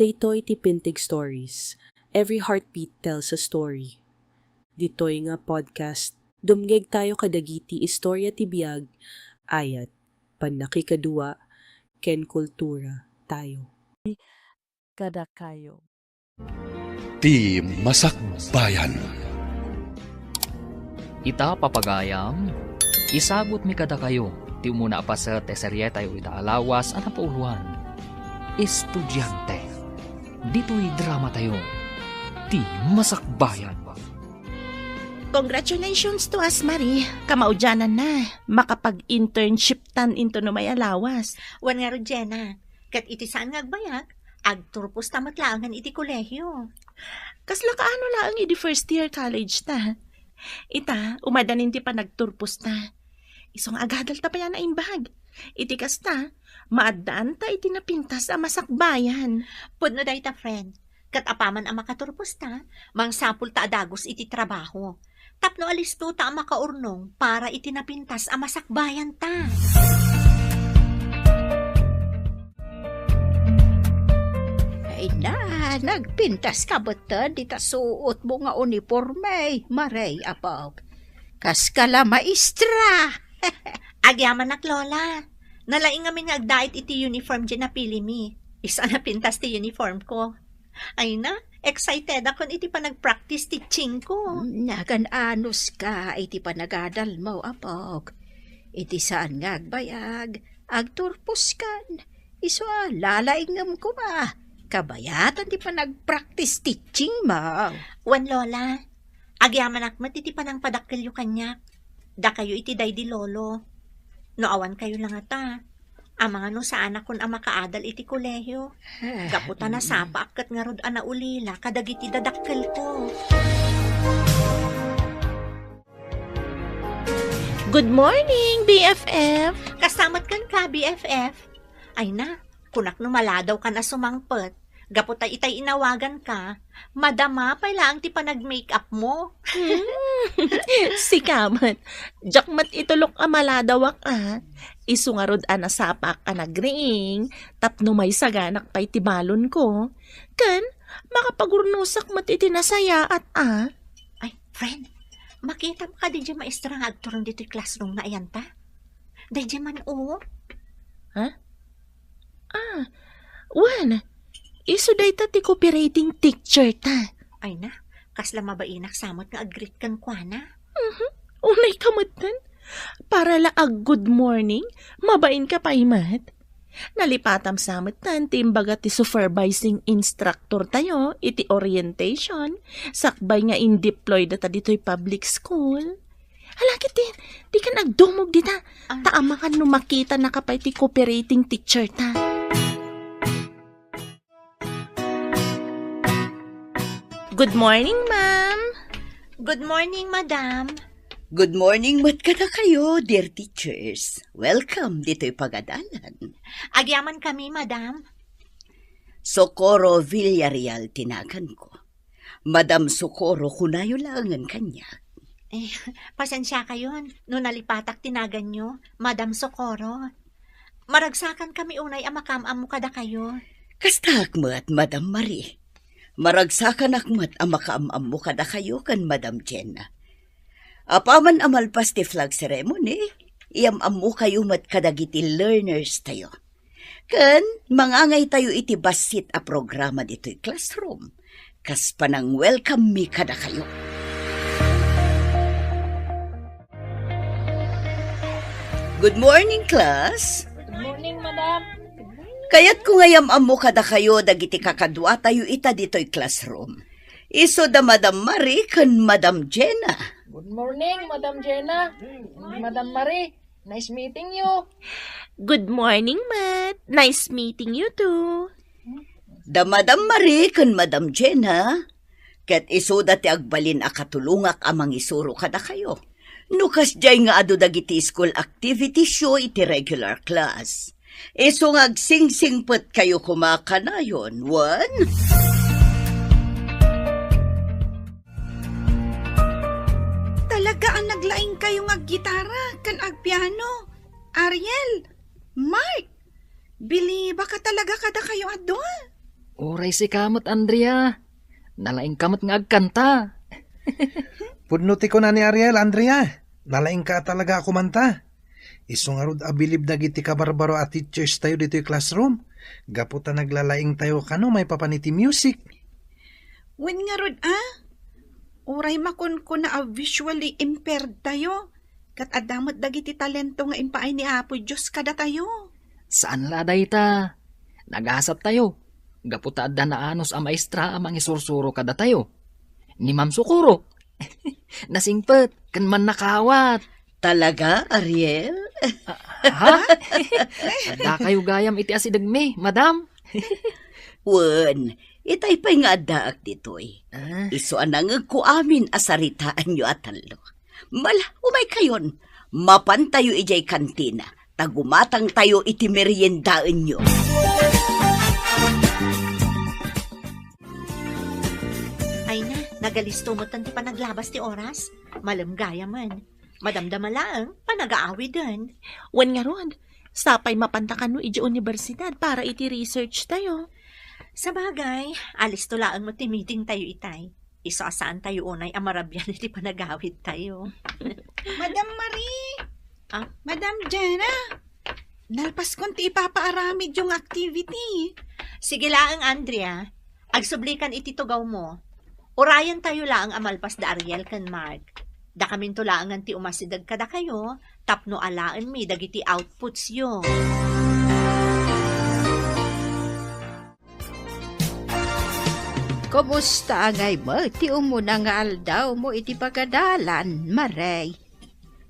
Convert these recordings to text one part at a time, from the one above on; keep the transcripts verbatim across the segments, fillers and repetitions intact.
Daytoy ti Pintig Stories. Every heartbeat tells a story. Ditoy nga podcast, dumngegtayo kadagiti istorya ti biag, ayat, pannakikadua, ken kultura tayo. Kadakayo. Ti Masakbayan. Ita, papagayam, isagutmi kadakayo ti umuna a paset ti serietayo ita a lawas a napauloan, Estudiante. Ditoy dramatayo, Ti Masakbayan. Congratulations to us, Marie. Kamaudiananna, makapag-internship tan inton umay a lawas. Wen ngarud, Jenna, ket iti saan nga agbayag, agturposta met laengen iti kolehio. Kasla kaano laeng idi first year college ta? Ita, umadanin ti panagturposta. Isu nga agadalta pay a naimbag. Iti kasta, maaddaanta iti napintas a masakbayan. Pudno dayta, friend. Ket apaman a makaturposta, mangsapulta a dagus iti trabaho. Tapno alistota a makaurnong para iti napintas a masakbayanta. Ay na, nagpintas ka metten dita suotmo nga uniporme, Marie, apok. Kas ka la maestra. Agyamanak, Lola. Nalaing ngamin nga agdait iti uniform diay napilimi. Isu a napintas ti uniform ko. Ay na, excited akon iti panagpractice teaching ko. Nagan-anos ka iti panagadalmo, apok. Iti saan nga agbayag, agturpos kan. Isu a lalaingem koma. Kabayatan ti panagpractice teaching mo. Wen, Lola, agyamanak met iti panangpadakkelyo kaniak. Dakayo iti daydi lolo. No awan kayo la ngata, amangan no saanakon a makaadal iti kolehio. Gapu ta nasapaak ket ngarud a naulila kadagiti dadakkelko. Good morning, B F F! Kasta met kenka, B F F. Ay na, kunak no maladawkan a sumangpet. Gapu ta itay inawaganka, madama pay laeng ti panag-makeup mo. Hmm. Sika met. Diak met itulok a maladawak a. Isu ngarud a nasapaak a nagriing, tapno maisaganak pay ti balonko. Ken, makapagurnosak met iti nasayaat a. Ay, friend, makitam kadi diay maestra nga agturong ditoy classroom nga ayanta? Daydiay man, o. Ha? Ah, wen, isu dayta ti copywriting teacher ta. Ay na, kasla mabainak sa met nga ag-greet kenkuana. Mhm. Unay ka metten. Para la ag-good morning, mabain ka pay met. Nalipatam sa metten ti imbaga ti supervising instructor tayo iti orientation, sakbay nga in-deploy data ditoy public school. Hala, ket di, dikan agdumog dita. Ah. Ta amangan no makitanaka pay ti cooperating teacher ta. Good morning, ma'am. Good morning, madam. Good morning met kadakayo, dear teachers. Welcome ditoy pagadalan. Agyaman kami, madam. Socorro Villarreal ti naganko. Madam Socorro, kunayo laengen kaniak. Eh, pasensiakayon no nalipatak ti naganyo, Madam Socorro. Maragsakan kami unay a makaam-ammo kadakayo. Kastaak met, Madam Marie. Maragsakanak met a makaam-ammo kadakayo ken Madam Jenna. Apaman a malpas ti flag ceremony, iyam-ammokayo met kadagiti learners tayo. Ken mangangaytayo iti bassit a programa ditoy classroom, kas panang-welcome mi kadakayo. Good morning, class. Good morning, madam. Kayatko nga iyam-ammo kadakayo dagiti kakaduatayo ita ditoy classroom. Isu da Madam Marie ken Madam Jenna. Good morning, Madam Jenna. Madam Marie, nice meeting you. Good morning, Matt. Nice meeting you too. Da Madam Marie ken Madam Jenna, ket isuda ti agbalin a katulongak a mangisuro kadakayo. No kasdiay nga adu dagiti school activitiesyo iti regular class. Isu nga agsingsingpetkayo koma kanayon, wen? Talaga a naglaingkayo nga aggitara ken agpiano. Ariel, Mark, bilibak a talaga kadakayo a dua. Uray sika met, Andrea. Nalaingka met nga agkanta. Pudno ti kuna ni Ariel, Andrea. Nalaingka talaga a kumanta. Isu ngarud a bilib dagiti kabarbaro a teachers tayo ditoy classroom. Gapu ta naglalaing tayo kano maipapan iti music. Wen ngarud, a? Uray makunkuna a visually impaired tayo, ket adda met dagiti talento nga impaay ni Apo Dios kadatayo. Saan la dayta. Nagasat tayo. Gapu ta adda naanus a maestra a mangisursuro kadatayo. Ni Ma'am Socorro. Nasingpet, ken mannakawat. Talaga, Ariel? Ah, ha? Adda kayo gayam iti asidegmi, madam? Wen, itay pay nga addaak ditoy. Ah. Isu a nangegko amin a saritaanyo a tallo. Mala, umay kayon. Mapantayo idiay kantina. Ta gumatangtayo iti meriendaenyo. Ay na, nagalisto met ti panaglabas ti oras. Malem gayamen. Madamdama laeng, panagaawiden. Wen ngarud, sapay mapanta kano idiay universidad para iti research tayo. Sabagay, alisto laeng met ti meeting tayo itay. Isu a saan tayo unay a marabian iti panagawid tayo. Madam Marie! Ah? Madam Jenna! Nalpaskon ti ipapaaramidyo nga activity. Sige laeng, Andrea. Agsublikan iti tugawmo. Urayen tayo laeng a malpas da Ariel ken Mark. Dakaminto laengen ti umasideg kadakayo tapno alaenmi dagiti outputsyo. Kumusta ngay met ti umuna nga aldawmo iti pagadalan, Marie?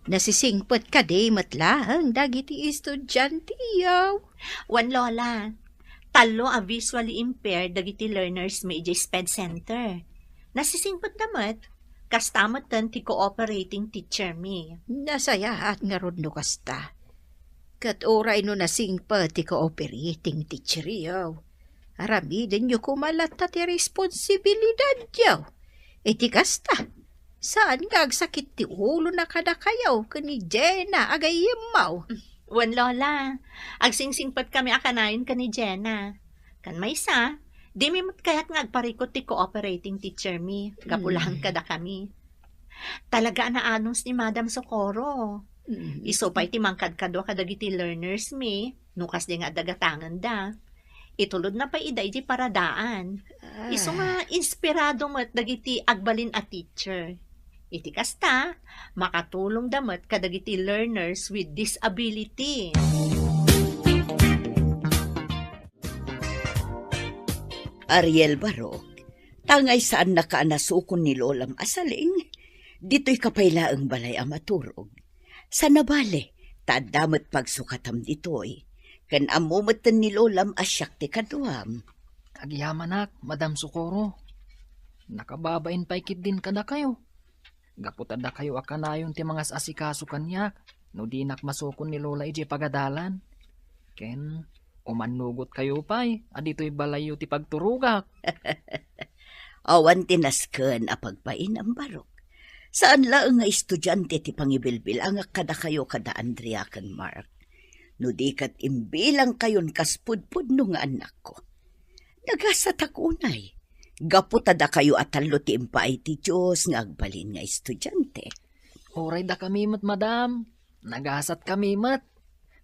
Nasisingpet kadi met laeng dagiti estudianteyo? Wen, Lola. Tallo a visually impaired dagiti learners mi idiay SPED Center. Nasisingpetda met, kasta metten ti cooperating teacher mi. Nasayaat ngarud no kasta. Ket uray no nasingpet ti cooperating teacheryo, aramidenyo koma latta ti responsibilidadyo. Iti kasta, saan nga agsakit ti ulona kadakayo ken ni Jenna a gayyemmo? Wen, Lola, agsingsingpetkami a kanayon ken ni Jenna. Ken maysa, dimi met kayat nga agparikut ti cooperating teacher mi, gapu Mm. laeng kadakami. Talaga a naanus ni Madam Socorro. Mm. Isu pay ti mangkadkadua kadagiti learners mi, no kasdi nga adda gatangenda. Itulodna pay ida iti paradaan. Ah. Isu nga inspirado met dagiti agbalin a teacher. Iti kasta, makatulongda met kadagiti learners with disability. Ariel Barok, tangay saannaka a nasukon ni Lolam a saling, ditoyka pay laeng balay a maturog. Sana bale, ta adda met pagsukatam ditoy. Ken ammo metten ni Lolam a siak ti kaduam. Agyamanak, Madam Socorro. Nakababain pay ketdin kadakayo. Gapu ta dakayo a kanayon ti mangas-asikaso kaniak no dinak masukon ni Lola idiay pagadalan. Ken umannugotkayo pay a ditoy balayyo ti pagturogak. Awan ti nasken a pagbainam, Barok. Saan laeng nga estudiante ti pangibilbilangak kadakayo kada Andrea ken Mark. No di ket imbilangkayon kas pudpudno nga annakko. Nagasatak unay, gapu ta dakayo a tallo ti impaay ti Dios nga agbalin nga estudiante. Uray dakami met, madam. Nagasatkami met.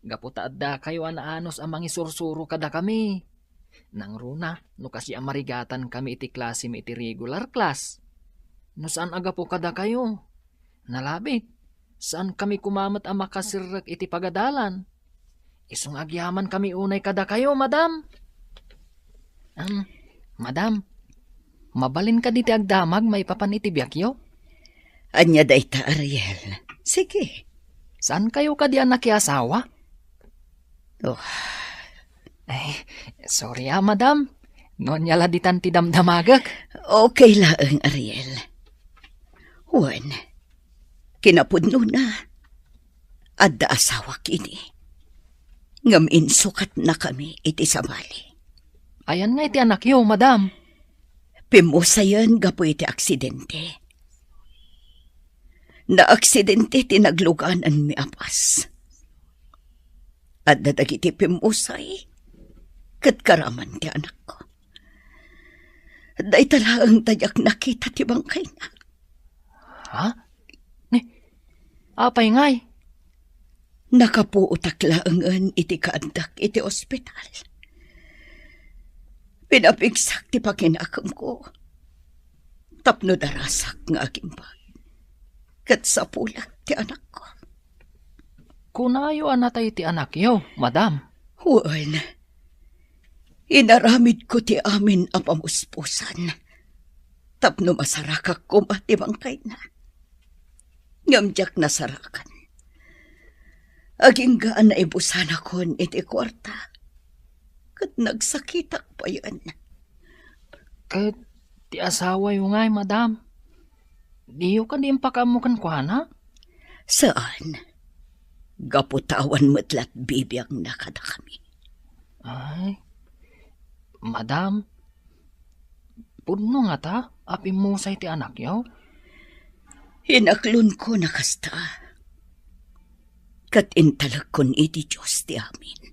Gapu ta addakayo a naanus a mangisursuro kadakami. Nangruna, no kasi a marigatankami iti klasemi iti regular class. No saan a gapu kadakayo, nalabit, saankami koma met a makasirrek iti pagadalan. Isu nga agyamankami unay kadakayo, madam. Am, madam, mabalin kadi ti agdamag maipapan iti biagyo? Ania dayta, Ariel? Sige. Saankayo kadi a nakiasawa? Oh. Ay, sorry a, madam. No ania la ditan ti damdamagek. Okay laeng, Ariel. Wen, kinapudnona, adda asawak idi. Ngem insukatnakami iti sabali. Ayan nga iti anakyo, madam? Pimmusayen gapu iti aksidente. Naaksidente ti naglugananmi a bus. Adda dagiti pimmusay ket karaman ti anakko. Dayta laeng ta diak nakita ti bangkayna. Ha? Ni, apay ngay? Nakapuotak laengen iti kaaddak iti ospital. Pinapigsak ti pakinakemko tapno darasak nga agimbag ket sapulak ti anakko. Kunayo a natay ti anakyo, madam? Wen, inaramidko ti amin a pamuspusan tapno masarakak koma ti bangkayna. Ngem diak nasarakan. Agingga a naibusanakon iti kuarta, ket nagsakitak payen. Ket ti asawayo ngay, madam? Diyo kadi impakaammo kenkuana? Saan. Gapu ta awan met la bibiangna kadakami. Ay, madam, pudno ngata a pimmusay ti anakyo? Inaklonko a kasta, ket intalekkon iti Dios ti amin.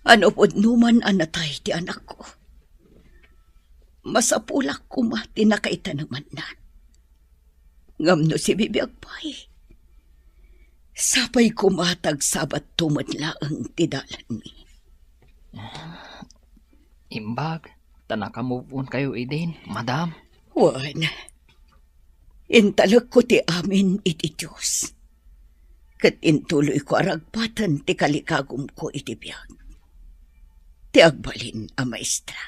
A no pudno man a natay ti anakko, masapulak koma ti nakaitanemanna. Ngem no sibibiag pay, sapay koma ta agsabatto met laeng ti dalanmi. Imbag ta naka-move on kayo idin, madam. Wen, intalekko ti amin iti Dios, ket intuloyko a ragpaten ti kalikagumko iti biag. Ti agbalin a maestra.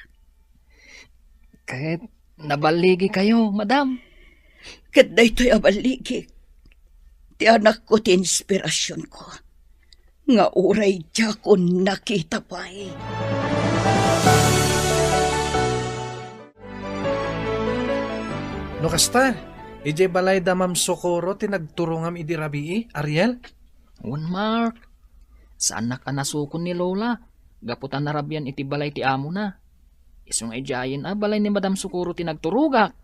Ket naballigi kayo, madam. Ket daytoy a balligi ti anakko ti inspirasionko, nga uray diakon nakita pay. No kasta, idiay balay da Ma'am Socorro ti nagturongam idi rabii, Ariel? Wen, Mark. Saannak a nasukon ni Lola gapu ta narabian iti balay ti amona. Isu nga idiayen a balay ni Madam Socorro ti nagturogak.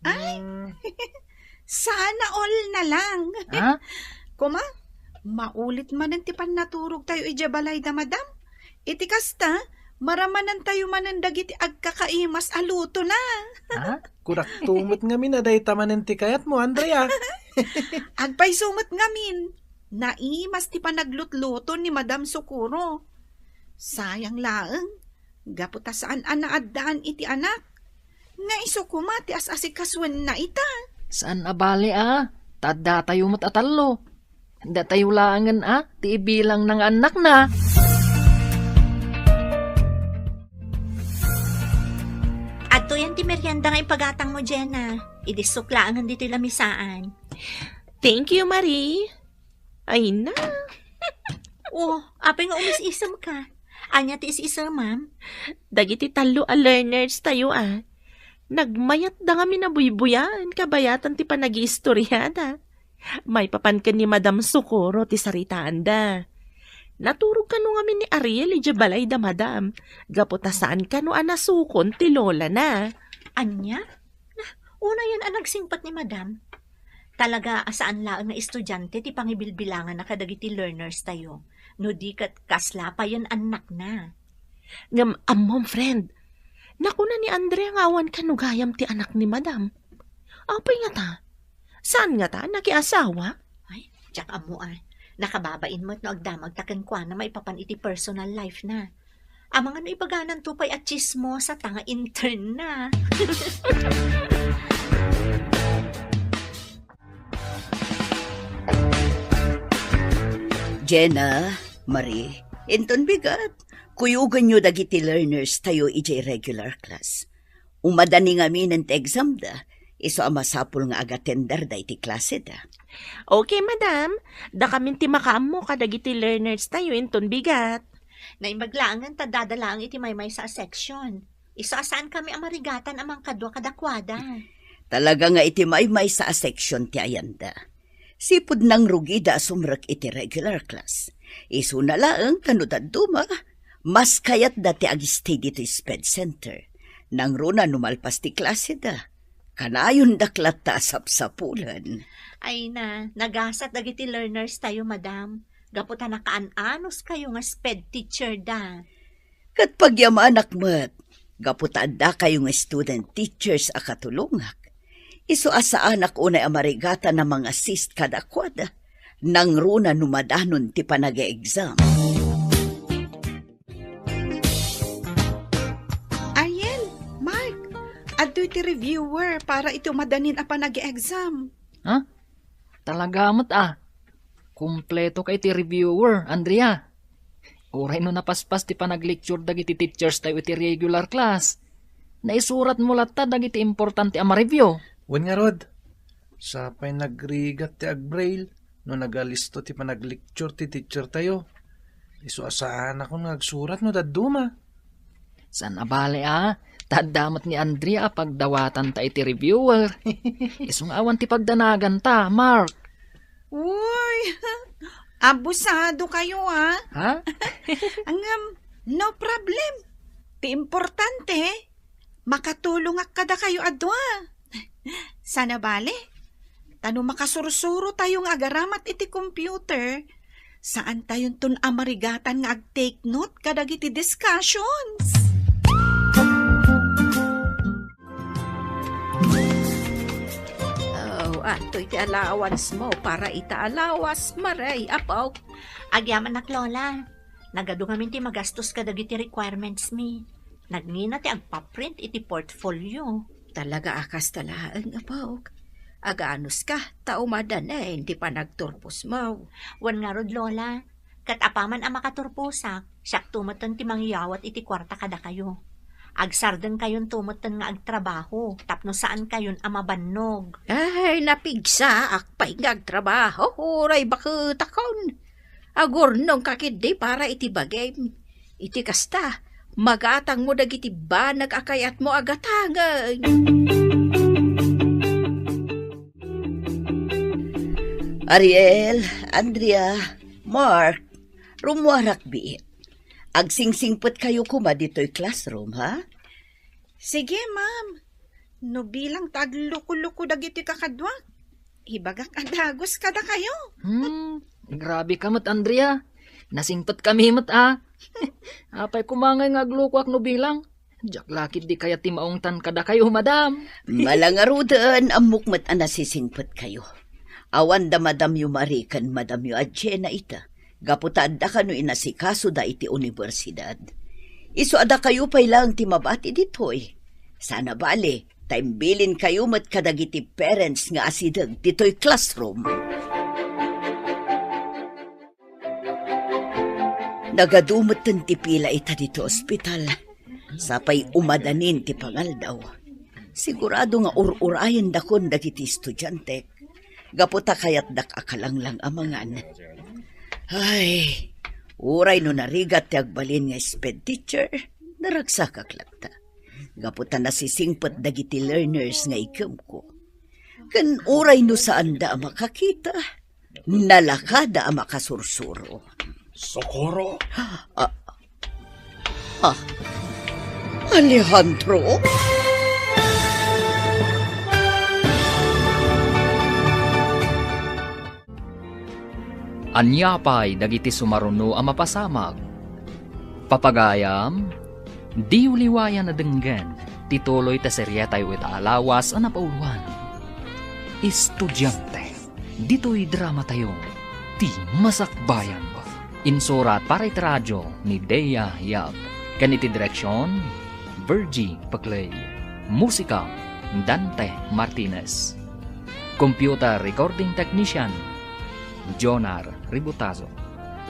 Ay, sana all na lang. Ha? Koma, maulit manen ti pannaturogtayo idiay balay da Madam. Iti kasta, maramanantayo manen dagiti agkakaimas a lutona. Ha? Kunak tumot ngamin a dayta manen ti kayatmo, Andrea. Agpayso met ngamin. Naimas ti panaglutluto ni Madam Socorro. Sayang laeng, gapu ta saan a naaddaan iti anak. Nga isu koma ti as-asikasuenna ita. Saan a bale a, ta addatayo met a tallo. Datayo laengen a, ti ibilangna nga annakna. Adtoyen ti merienda nga ipagatangmo, Jenna. Idissok laengen ditoy lamisaan. Thank you, Marie. Ay na. Oh, apay nga umis-isem ka? Ania ti is-isemam? Dagiti tallo a learners tayo, a. Nagmayatda ngamin a buybuyaen kabayatan ti panagiistoriada. Maipapan ken ni Madam Socorro ti saritaanda. Naturog kano ngamin ni Ariel idiay balay da Madam, gapu ta saan kano a nasukon ti lolana. Ania? Na, unayen a nagsingpet ni Madam. Talaga a saan laeng nga estudiante ti pangibilbilanganna kadagiti learners tayo, no di ket kasla payen annakna. Ngem ammom, friend, nakuna ni Andrea nga awan kano gayam ti anak ni Madam. Apay ngata? Saan ngata nakiasawa? Ay, diak ammo a. Nakababain met no agdamagta kenkuana maipapan iti personal life na. Amangan no ibagananto pay a tsismosa ta nga intern na. Jenna, Marie, inton bigat, kuyogenyo dagiti learners tayo idiay regular class. Umadani ngamin ti examda, isu a masapul nga agatenderda iti klaseda. Okay, madam. Dakamin ti makaammo kadagiti learners tayo inton bigat. Naimbag laengen ta dada laeng iti maymaysa a section. Isu a saankami a marigatan a mangkadua kadakuada. Talaga nga iti maymaysa a section ti ayanda. Sipud nangrugida a sumrek iti regular class. Isuna laeng ta no dadduma, mas kayatda ti agistay ditoy sped center. Nangruna no malpas ti klaseda, kanayondak latta a sapsapulen. Ay na, nagasat dagiti learners tayo, madam. Gapu ta nakaan-anos kayo nga sped teacher da. Ket pagyamanak met, Gapu ta addakayo nga student teachers a katulongak, isu a saanak unay a marigatan a mang-assist kadakuada, nangruna no madanon ti panag-exam. Ariel, Mark, adtoy ti reviewer para iti umadanin a panag-exam. Ha? Talaga met a. Kumpleto ka iti reviewer, Andrea. Uray no napaspas ti panaglecture dagiti teachers tayo iti regular class, naisurat mo latta dagiti importante a ma-review. Wen ngarud, sapay nagrigat ti agbraille no nagalisto ti panaglecture ti teacher tayo. Isu a saanakon nga agsurat no dadduma. Saan a bale a, ta adda met ni Andrea a pagdawatanta iti reviewer. Isu nga awan ti pagdanaganta, Mark. Uy, abusado kayo, ah. Ha? Ngem, no problem. Ti importante, makatulongak kadakayo a dua. Saan a bale? Ta no makasursuro tayo nga agaramat iti computer, saan tayonton a marigatan nga ag-take note kadagiti discussions. Oh, adtoy ti allowance mo para ita a lawas, Maray, apo. Agyamanak, Lola. Nagadu ngamin ti magastos kadagiti requirements mi. Nagngina ti agpaprint iti portfolio. Talaga a kasta laeng, apok. Aganuska, ta umadanen ti panagturpos mo. Wen ngarud, Lola, ket apaman a makaturposak, siakto metten ti mangyawat iti kuarta kadakayo. Agsardengkayonto metten nga agtrabaho tapno saankayon a mabannog. Ay, napigsaak pay nga agtrabaho, uray baketakon. Agurnongka ketdi para iti bagim. Iti kasta, magatangmo dagiti banag a kayatmo a gatangen. Ariel, Andrea, Mark, rummuarak biit. Agsingsingpetkayo koma ditoy classroom, ha? Sige, ma'am. No bilang ta agluko-luko dagiti kakaduak, ibagak a dagus kadakayo. Hmm, grabe ka met, Andrea. Nasingpet kami met, a. Apay koma ngay nga aglukoak no bilang? Diak la ketdi kayat ti maungtan kadakayo, madam. Malangaruden, ammok met a nasisingpetkayo. Awan da madamyo Marie ken madamyo a Jenna ita. Gapu ta adda kano inasikasoda iti universidad. Isu a dakayo pay laeng ti mabati ditoy. Saan a bale, ta imbilinkayo met kadagiti parents nga asideg ditoy classroom. Nagadu metten ti pila ita ditoy ospital. Sapay umadanin ti pangaldaw. Sigurado nga ur-urayendakon dagiti estudiantek. Gapu ta kayatdak a kalanglang a mangan. Ay, uray no narigat ti agbalin nga sped teacher, naragsakak latta. Gapu ta nasisingpet dagiti learners nga iggemko. Ken uray no saanda a makakita, nalakada a makasursuro. Socorro? Ah, ah, Alejandro? Ania pay dagiti sumaruno a mapasamak? Papagayam, diyo liwayan a denggen ti tuloy ta serietayo ita a lawas a napauluan. Estudiante. Ditoy dramatayo, Ti Masakbayan. Insurat para iti radio ni Dea Yap. Ken iti direksion, Virgie Paclay. Musika, Dante Martinez. Computer recording technician, Jonar Ributazo.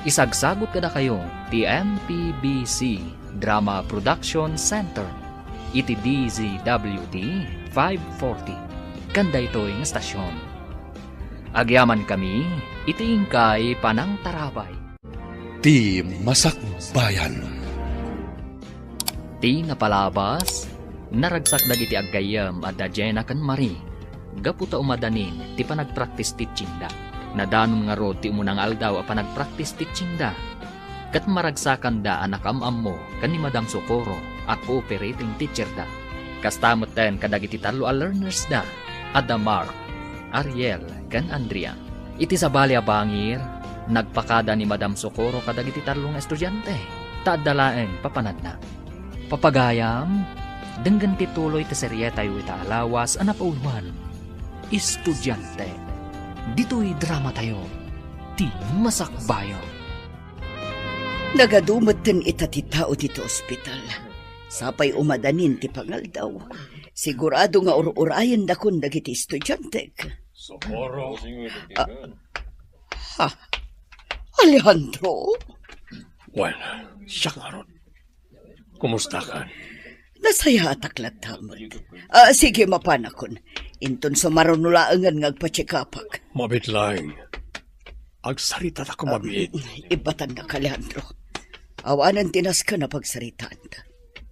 Isagsagut kadakayo ti M P B C Drama Production Center iti D Z W T five forty. Ken daytoy nga estasion. Agyamankami iti inkay panangtarabay. Ti Masakbayan. Ti napalabas, naragsak dagiti aggayyem a da Jenna ken Marie gapu ta umadanin ti panagpractice teachingda. Nadanon ngarud ti umuna nga aldaw a panagpractice teachingda. Ket maragsakanda a nakaam-ammo ken ni Madam Socorro a cooperating teacherda. Kasta metten kadagiti tallo a learnersda, adda Mark, Ariel, ken Andrea. Iti sabali a bangir, nagpakada ni Madam Socorro kadagiti tallo nga estudiante, ta adda laeng papananna. Papagayam, denggen ti tuloy ti serietayo ita a lawas a napauloan, Estudiante. Ditoy dramatayo, ti masakbayan. Nagadu metten ita ti tao ditoy ospital. Sapay umadanin ti pangaldaw. Sigurado nga ur-urayendakon dagiti estudiantek. Socorro. Ah, ha? Alejandro? Wen, siak ngarud. Kumustakan? Nasayaatak latta met. Ah, sige, mapanakon. Inton sumaruno laengen nga agpatsikapak. Mabiit laeng. Agsaritatako mabiit. Ibbatannak, Alejandro. Awanen ti nasken a pagsaritaanta.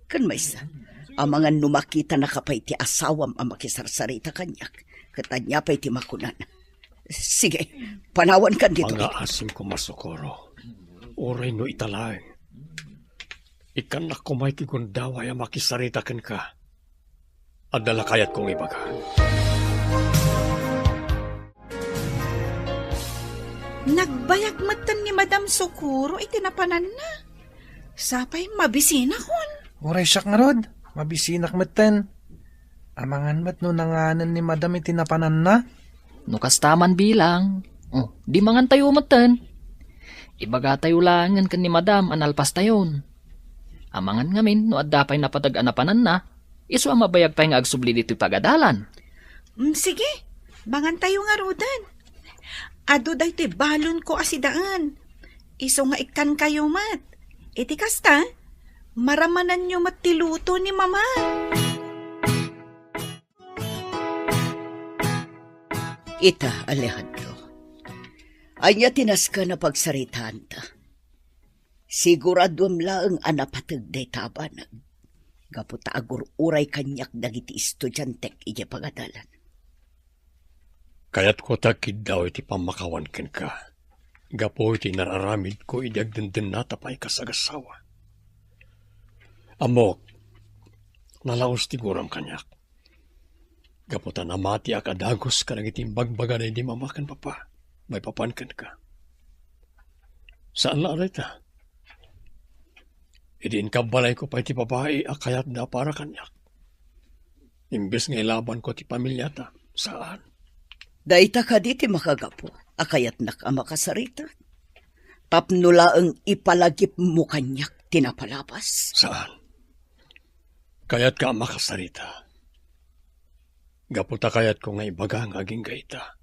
Ken maysa, amangan no makitanaka pay ti asawam a makisarsarita kaniak, ket ania pay ti makunana? Sige, panawankan ditoy. Mangaasim koma, Socorro. Uray no ita laeng. Ikkannak koma iti gundaway a makisarita kenka. Adda la kayatko nga ibaga. Nagbayag metten ni Madam Socorro iti napananna. Sapay mabisinakon. Uray siak ngarud, mabisinak metten. Amangan met no nanganen ni Madam iti napananna. No kasta man bilang, oh, di mangantayo metten. Ibagatayo laengen ken ni Madam a nalpastayon. Amangan ngamin no adda pay napateg a napananna, isu a mabayag pay nga agsubli ditoy pagadalan. Mm, sige, mangantayo ngaruden. Adu daytoy balonko a sidaen. Isu nga ikkankayo met. Iti kasta, maramananyo met ti luto ni Mama. Ita, Alejandro, ania ti nasken a pagsaritaanta? Siguraduem laeng a napateg dayta a banag, gapu ta agur-uray kaniak dagiti estudiantek idiay pagadalan. Kayatko ti agkiddaw iti pammakawan kenka, gapu iti inar-aramidko idi agdendennata pay kas agassawa. Ammok, nalaus ti guram kaniak. Gapu ta namatiak a dagus kadagiti imbagbagada idi mama ken papa, maipapan kenka. Saan la a dayta. Idi inkabbalayko pay ti babai a kayatda a para kaniak, imbes nga ilabanko ti familiata, saan. Dayta kadi ti makagapu a kayatnak a makasarita? Tapno laeng ipalagipmo kaniak ti napalabas? Saan. Kayatka a makasarita. Gapu ta kayatko nga ibaga nga agingga ita,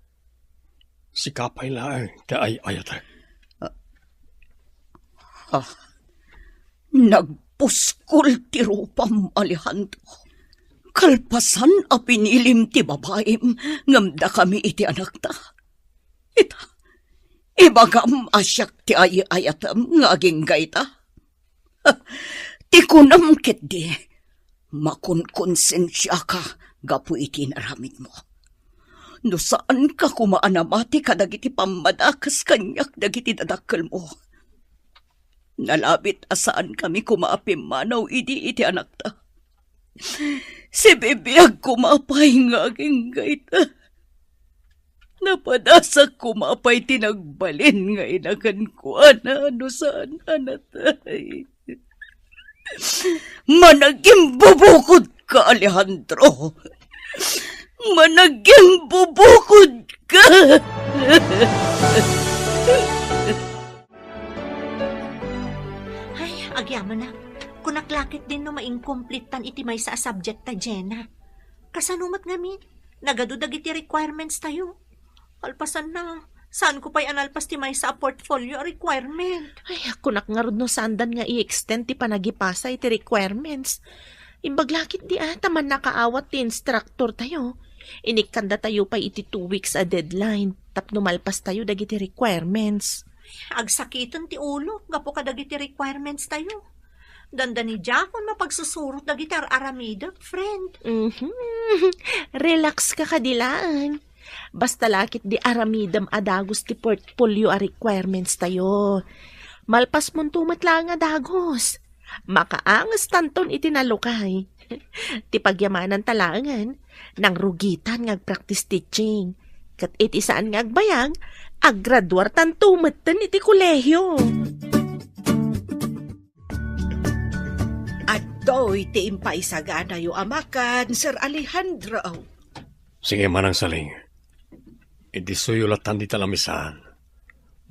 sika pay laeng ti ay-ayatek. Ah, ah, nagpuskol ti rupam, Alejandro. Kalpasan a pinilim ti babaim ngem dakami iti anakta. Ita, ibagam a siak ti ay-ayatem nga agingga ita. Ti kunam ketdi, makonkonsensiaka gapu iti inaramidmo. No saanka koma a namati kadagiti pammadakes kaniak dagiti dadakkelmo. Nalabit a saankami koma a pimmanaw idi iti anakta. Sibibiag koma pay nga agingga ita. Napadasak koma pay ti nagbalin nga ina kenkuana no saan a natay. Managimbubukodka, Alejandro. Managimbubukodka. Ay, agyamanak. Kunak la ketdin no maincomplete-tan iti maysa a subject ta, Jena. Kasano met ngamin? Nagadu dagiti requirements tayo. Kalpasanna, saanko pay a nalpas ti maysa a portfolio a requirement. Ay, kunak ngarud no saandan nga i-extend ti panagipasa iti requirements. Imbag la ketdi a, ta mannakaawat ti instructor tayo. Inikkanda tayo pay iti two weeks a deadline tapno malpas tayo dagiti requirements. Agsakiten ti ulo gapu kadagiti requirements tayo. Dandani diakon mapagsusurot dagiti ar-aramidek, friend. Mhm. Relax ka kadi laeng. Basta la ketdi aramidem a dagus ti portfolio a requirements tayo. Malpasmonto met laeng a dagus. Makaangestanton iti nalukay. Ti pagyamananta laengen, nangrugitan nga agpractice teaching. Ket iti saan nga agbayag, aggraduartanto metten iti kolehio. Adda Daytoy ti impaisaganayo a makan, Sir Alejandro. Sige, Manang Saling. Idisuyo latan dita lamisaan.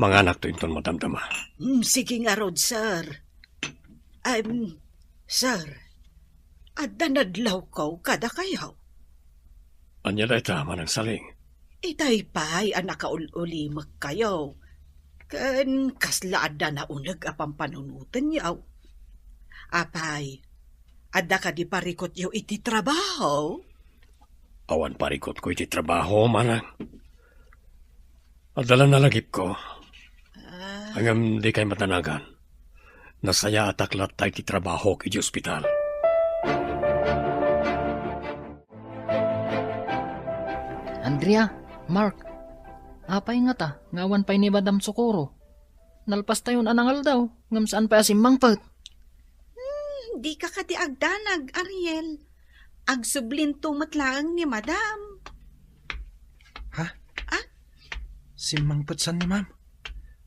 Manganakto inton madamdama. Mm, sige ngarud, sir. Em, sir, adda nadlawko kadakayo. Ania dayta, Manang Saling? Itay pay a nakaul-ulimekkayo. Ken kasla adda nauneg a pampanunotenyo. Apay, adda kadi parikutyo iti trabaho? Awan parikutko iti trabaho, manang. Adda la nalagipko. Ah. Ngem dikay madanagan. Nasayaatak latta iti trabahok iti ospital. Andrea, Mark, apay ngata nga awan pay ni Madam Socorro? Nalpastayon a nangaldaw, ngem saan pay a simmangpet. Hmm, dika kadi agdanag, Ariel. Agsublinto met laeng ni Madam. Ha? Ah? Simmangpet san ni Ma'am?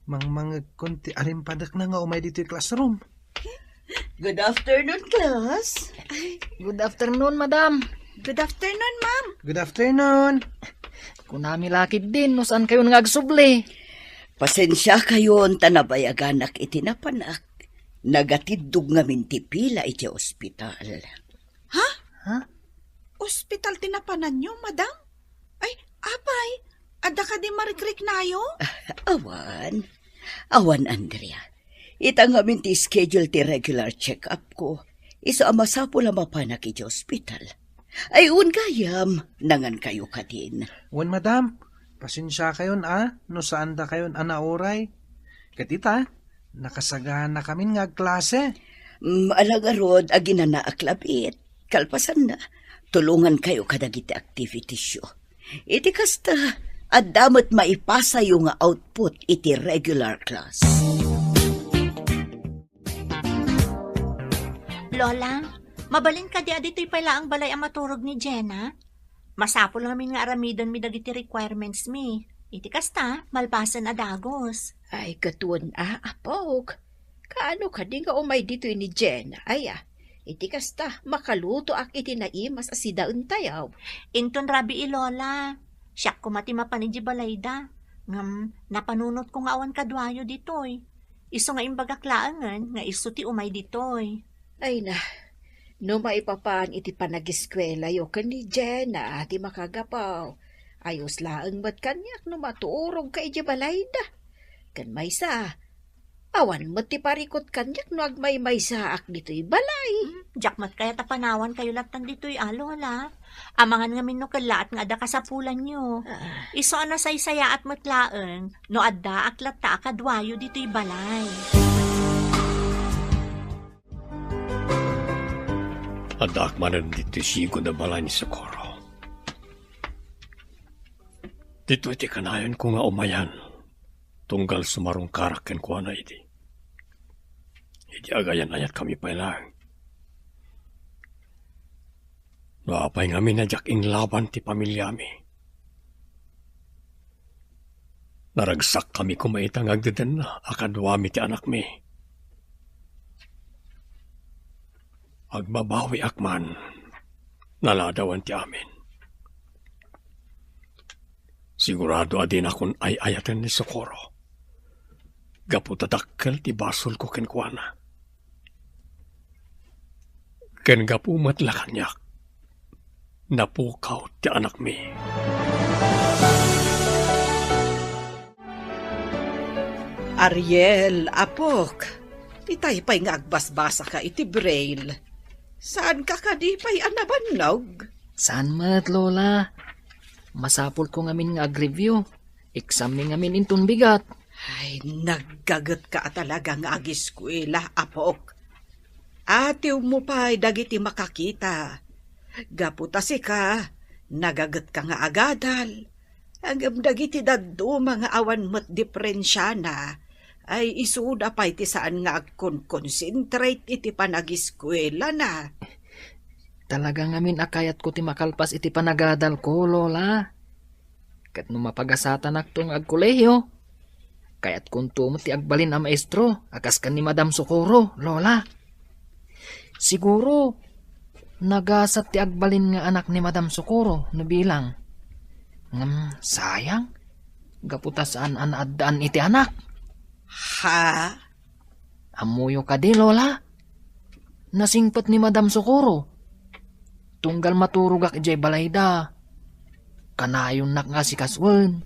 Mangmangegkon ti arimpadekna nga umay ditoy classroom. Good afternoon, class. Ay. Good afternoon, madam. Good afternoon, ma'am. Good afternoon. Kunami la ketdin no saan kayon nga agsubli. Pasensiakayon ta nabayaganak iti napanak. Nagatiddog ngamin ti pila iti ospital. Ha? Ha? Ospital ti napananyo, madam? Ay, apay, adda kadi marikriknayo? Awan. Awan, Andrea. Ita ngamin ti schedule ti regular check-up ko. Isu a masapul a mapanak iti ospital. Ay, wen gayam, nangankayo kadin. Wen, madam, pasensiakayon a no saandakayon a nauray. Ket ita, nakasaganakamin nga agklase. Mm, ala ngarud, aginanaak labiit. Kalpasanna, tulongankayo kadagiti activitiesyo. Iti kasta, adda met maipasayo nga output iti regular class. Lola, mabalin kadi a ditoy pay laeng balay a maturog ni Jenna? Masapul ngamin nga aramidenmi dagiti requirements mi. Iti kasta, malpasen a dagus. Ay, ket wen a, apok. Kaano kadi nga umay ditoy ni Jenna, aya? Iti kasta, makalutoak iti naimas a sidaentayo. Inton rabii, Lola. Siak koma ti mapan idiay balayda. Ngem, napanunotko nga awan kaduayo ditoy. Isu nga imbagak laengen nga isu ti umay ditoy. Ay na, no maipapan iti panagiskuelayo ken ni Jenna ti makagapu, ayos laeng met kaniak no maturogka idiay balayda. Ken maysa, awan met ti parikut kaniak no agmaymaysaak ditoy balay. Hmm, diak met kayat a panawankayo latta ditoy a, Lola. Amangan ngamin no kellaat nga adda kasapulanyo. Ah. Isu a nasaysayaat met laeng no addaak latta a kaduayo ditoy balay. Addaak manen ditoy sigon a balay ni Socorro. Ditoy ti kanayonko nga umayan, tunggal sumarungkarak kenkuana idi. Idi agayan-ayatkami pay laeng. No apay ngamin a diak inlaban ti familiami. Naragsakkami koma ita nga agdedenna a kaduami ti anakmi. Agbabawiak man, naladawan ti amin. Sigurado a dinakon ay-ayaten ni Socorro. Gapu ta dakkel ti basolko kenkuana. Ken gapu met la kaniak, napukaw ti anakmi. Ariel, apok, itay pay nga agbasbasaka iti braille. Saanka kadi pay a nabannog? Saan met, Lola. Masapulko ngamin nga ag-review. Exam mi ngamin inton bigat. Ay, naggagetka a talaga nga agiskuela, apok. Atiwmo pay dagiti makakita. Gapu ta sika, nagagetka nga agadal. Ngem dagiti dadduma nga awan met diperensiana, ay isuda pay ti saan nga agkonkonsentrate iti panagiskuelana. Talaga ngamin a kayatko ti makalpas iti panagadalko, Lola. Ket no mapagasatanakto nga agkolehiyo, kayatkonto met ti agbalin a maestro a kas ken ni Madam Socorro, Lola. Siguro, nagasat ti agbalin nga anak ni Madam Socorro no bilang. Ngem sayang, gapu ta saan a naaddaan iti anak. Ha? Ammoyo kadi, Lola? Nasingpet ni Madam Socorro. Tunggal maturogak idiay balayda, kanayonnak nga asikasuen.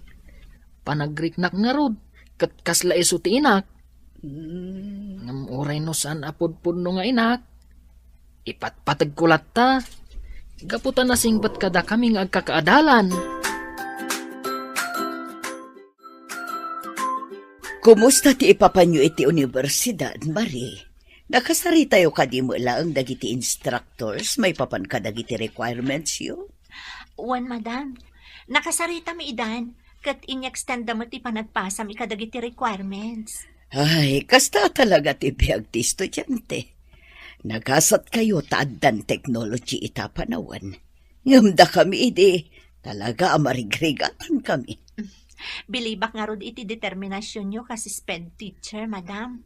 Panagriknak ngarud, ket kasla isu ti inak. Mm. Ngem uray no saan a pudpudno nga inak, ipatpategko latta. Gapu ta nasingpet kadakami nga agkakaadalan. Kumusta ti ipapanyo iti universidad, Marie? Nakasaritayo kadi met laeng dagiti instructors maipapan kadagiti requirements yo? Wen, madam. Nakasaritami idan, ket in-extend da met ti panagpasam kadagiti requirements. Ay, kasta talaga ti biag ti estudiante. Nagasat kayo ta addan technology ita panawen. Ngem dakami idi, talaga a marigrigatanmi. Bilibak ngarud iti determinationyo kas SPED teacher, madam.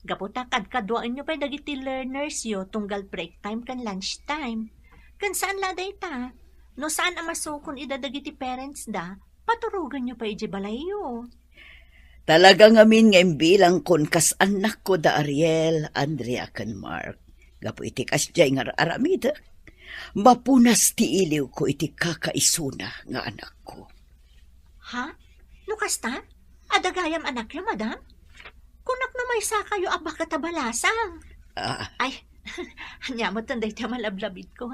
Gapu ta kadkaduaenyo pay dagiti learners yo tunggal break time ken lunch time. Ken saan la dayta, no saan a masukon ida dagiti parents da, paturoganyo pay idiay balayyo. Talaga ngamin nga imbilangkon kas annakko da Ariel, Andrea, ken Mark. Gapu iti kasdiay nga ar-aramidek, mapunas ti iliwko iti kakaisuna nga anakko. Ha? No kasta? Adda gayam anakyo, madam? Kunak no maysa kayo a baket a balasang. Ah. Ay, ania met dayta a malablabitko.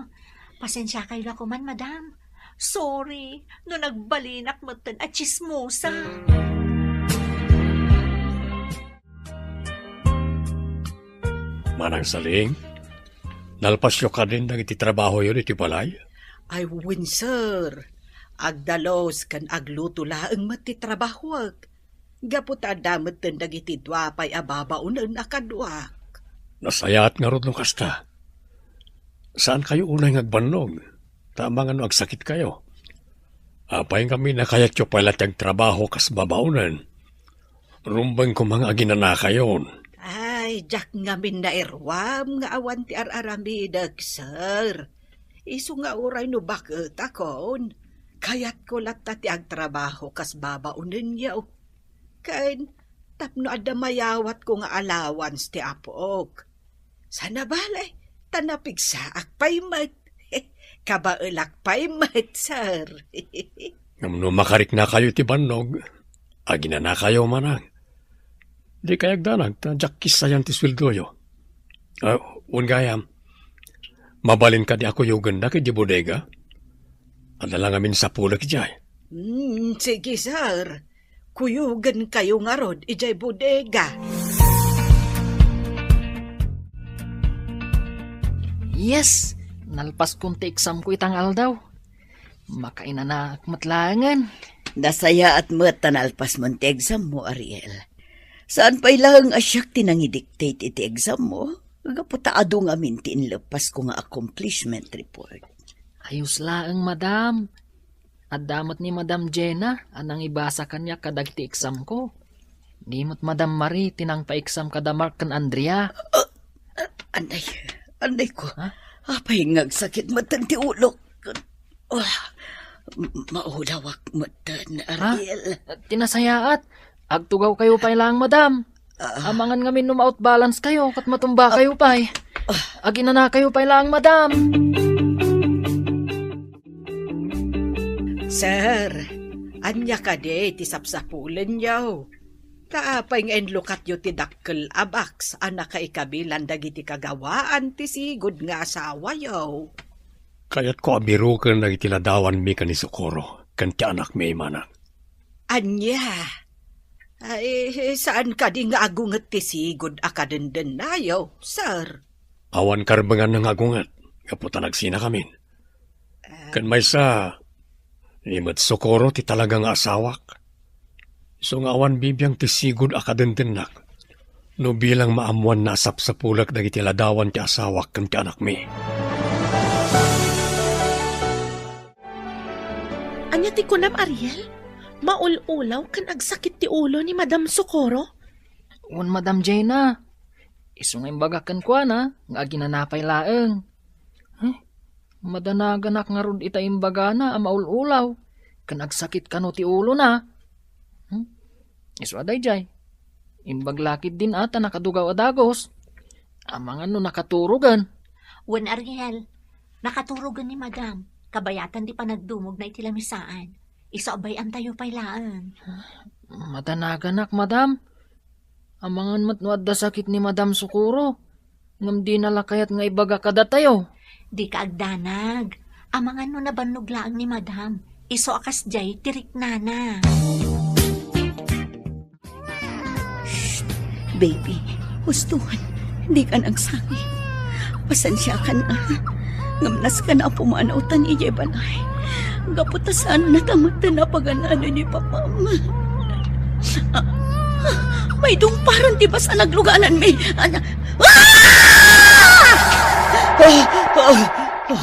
Pasensiakayo la koman, madam. Sorry, no nagbalinak metten a tsismosa. Manang Saling, nalpasyo kadin dagiti trabahoyo iti balay? Ay, wen, sir. Agdalus ken agluto laeng met ti trabahoek. Gapu ta adda metten dagiti dua pay a babaonen a kaduak. Nasayaat ngarud no kasta. Saan kayo unay nga agbannog, ta amangan no agsakit kayo. Apay ngamin a kayatyo pay la ti agtrabaho kas babaonen? Rumbeng koma nga aginanakayon. Ay, diak ngamin nairuam nga awan ti ar-aramidek, sir. Isu nga uray no baketakon, kayatko latta ti agtrabaho kas babaonenyo. Ken tapno adda mayawatko nga allowance ti apok. Sana bale, ta napigsaak pay met. Kabaelak pay met, sir. Ngem no makariknakayo iti bannog, aginanakayo manang. Dikay agdanag ta diak kissayan ti sueldoyo. Ah, wen gayam, mabalin kadi a kuyogendak idiay bodega? Adda la ngamin sapulek idiay. Hmm, sige, sir. Kuyogenkayo ngarud idiay bodega. Yes, nalpaskon ti examko ita nga aldaw. Makainanaak met laengen. Nasayaat met ta nalpasmon ti exammo, Ariel. Saan pay laeng a siak ti nangidictate iti exammo, gapu ta adu ngamin ti inleppasko nga accomplishment report. Ayos laeng, madam. Adda met ni Madam Jenna a nangibasa kaniak kadagiti examko. Ni met Madam Marie ti nangpa-exam kada Mark ken Andrea. Ah, ah, anay, anay ko. Ha? Apay nga agsakit metten ti ulok. Ah, m-, maulawak metten, ha? Ariel. Ti nasayaat, agtugaw kayo pay lang, madam. Ah. Amangan ngamin no ma-out balance kayo, ket matumba kayo pay. Ah. Aginana kayo pay lang, madam. Sir, ania kadi ti sapsapulenyo? Ta apay nga inlukatyo ti dakkel a box a nakaikabilan dagiti kagawaan ti sigud nga asawayo? Kayatko a biroken dagiti ladawanmi ken ni Socorro ken ti anakmi, manang. Ania? Ay, saan kadi nga agunget ti sigud a kadendennayo, sir? Awan karbenganna nga agunget, gapu ta nagsinakamin. Ken maysa, ni met Socorro ti talaga nga asawak. Isu nga awan bibiang ti sigud a kadendennak no bilang maammoanna a sapsapulek dagiti ladawan ti asawak ken ti anakmi. Ania ti kunam, Ariel? Maul-ulaw ken agsakit ti ulo ni Madam Socorro? Wen, Madam Jenna. Isu nga imbagak kenkuana nga aginana pay laeng. Eh, madanaganak ngarud ita imbagana a maul-ulaw, ken agsakit kano ti ulona. Hmm? Isu a daydiay. Imbag la ketdin a ta nakadugaw a dagus. Amangan no nakaturogen. Wen, Ariel, nakaturogen ni Madam. Kabayatan ti panagdumogna iti lamisaan. Isu a bay-antayo pay laeng. Madanaganak, Madam. Amangan met no adda sakit ni Madam Socorro, ngem dina la kayat nga ibaga kadatayo. Dika agdanag. Amangan no nabannog laeng ni Madam. Isu a kasdiay ti riknana. Shh! Baby, hustoan. Dika nagsangi. Pasensiakan a. Ngem nasken a pumanawtan idiay balay. Gapu ta saanna ta metten a pagan-ano ni Papam. Ah, ah, maidungparan ti basa naglugananmi. Ah! Ah! Ah! Ah!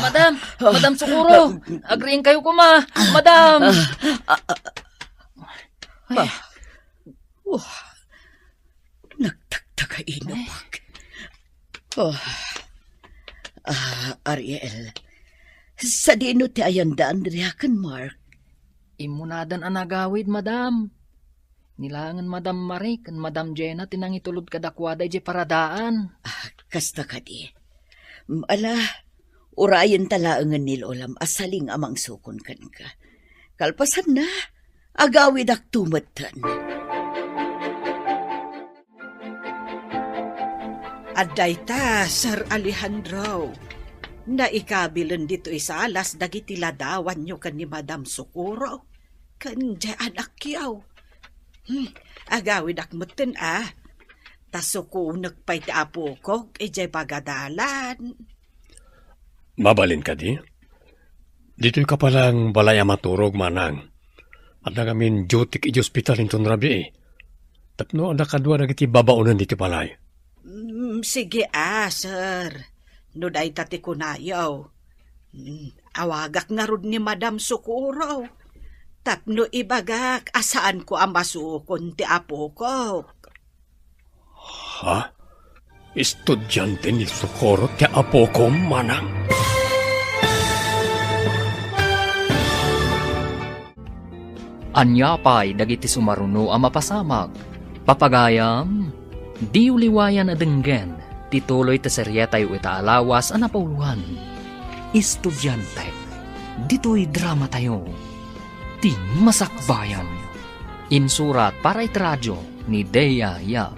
Madam! Madam Socorro! Agriingkayo koma! Madam! Ah! Ah! Ah! Wah, nagtagtagainupag. Oh. Ah, Ariel, sadino ti ayan da Andrea ken Mark? Immunadan a nagawid, Madam. Ni laengen Madam Marie ken Madam Jenna ti nangitulod kadakuada idiay paradaan. Ah, kasta kadi. Mm, ala, urayenta laengen ni Lolam a saling a mangsukon kenka. Kalpasanna, agawidakto metten. Adda ita, Sir Alejandro. Naikabilen ditoy salas dagiti ladawanyo ken ni Madam Socorro ken diay anakyo. Hmm, agawidak metten a. Ta sukonek pay ti apokok idiay pagadalan. Mabalin kadi? Ditoy ka pay laeng balay a maturog, manang. Adda ngamin duty idiay ospital inton rabii. Tapno adda kadua dagiti babaonen ditoy balay. Mm, sige a, sir. No dayta ti kunayo. Mm, awagak ngarud ni Madam Socorro. Tapno ibagak a saanko a masukon ti apokok. Ha? Estudiante ni Socorro ti apokom, manang? Ania pay dagiti sumaruno a mapasamak? Papagayam, diyo liwayan a denggen ti tuloy ti serietayo ita a lawas a napauloan. Estudiante, ditoy dramatayo. Ti Masakbayan. Insurat para iti radio ni Dea Yap.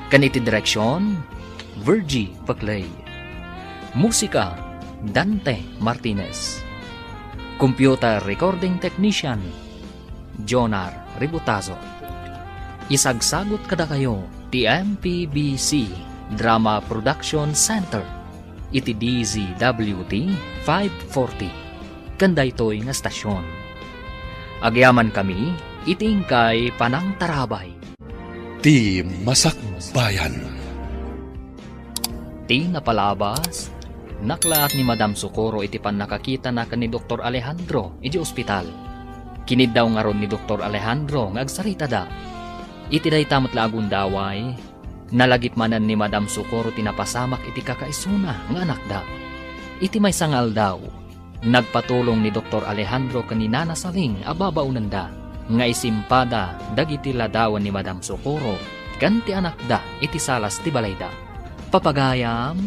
Ken iti direksion, Virgie Paclay. Musika, Dante Martinez. Computer recording technician, Jonar Ributazo. Isagsagut kadakayo ti M P B C Drama Production Center iti D Z W T five forty ken daytoy nga estasion. Agyamankami iti inkay panangtarabay. Ti Masakbayan. Ti napalabas, naklaat ni Madam Socorro iti pannakakitana ken ni Doktor Alejandro idiay ospital. Kiniddaw ngarud ni Doktor Alejandro nga agsaritada. Iti dayta met la a gundaway, nalagip manen ni Madam Socorro ti napasamak iti kakaisuna nga anakda. Iti maysa nga aldaw, nagpatulong ni Doktor Alejandro ken ni Nana Saling a babaonenda nga isimpada dagiti ladawan ni Madam Socorro ken ti anakda iti salas ti balayda. Papagayam,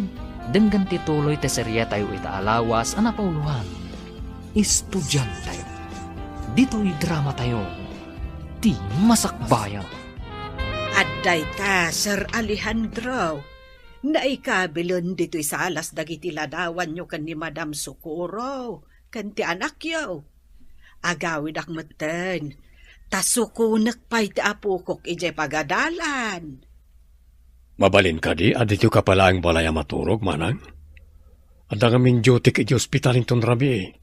denggen ti tuloy ti serietayo ita a lawas a napauloan. Estudiante. Ditoy dramatayo, Ti Masakbayan. Adda ita, Sir Alejandro. Naikabilen ditoy salas dagiti ladawanyo ken ni Madam Socorro ken ti anakyo. Agawidak metten, ta sukonek pay ti apokok idiay pagadalan. Mabalin kadi a ditoy ka pay laeng balay a maturog, manang? Adda ngamin duty iti ospital inton rabii.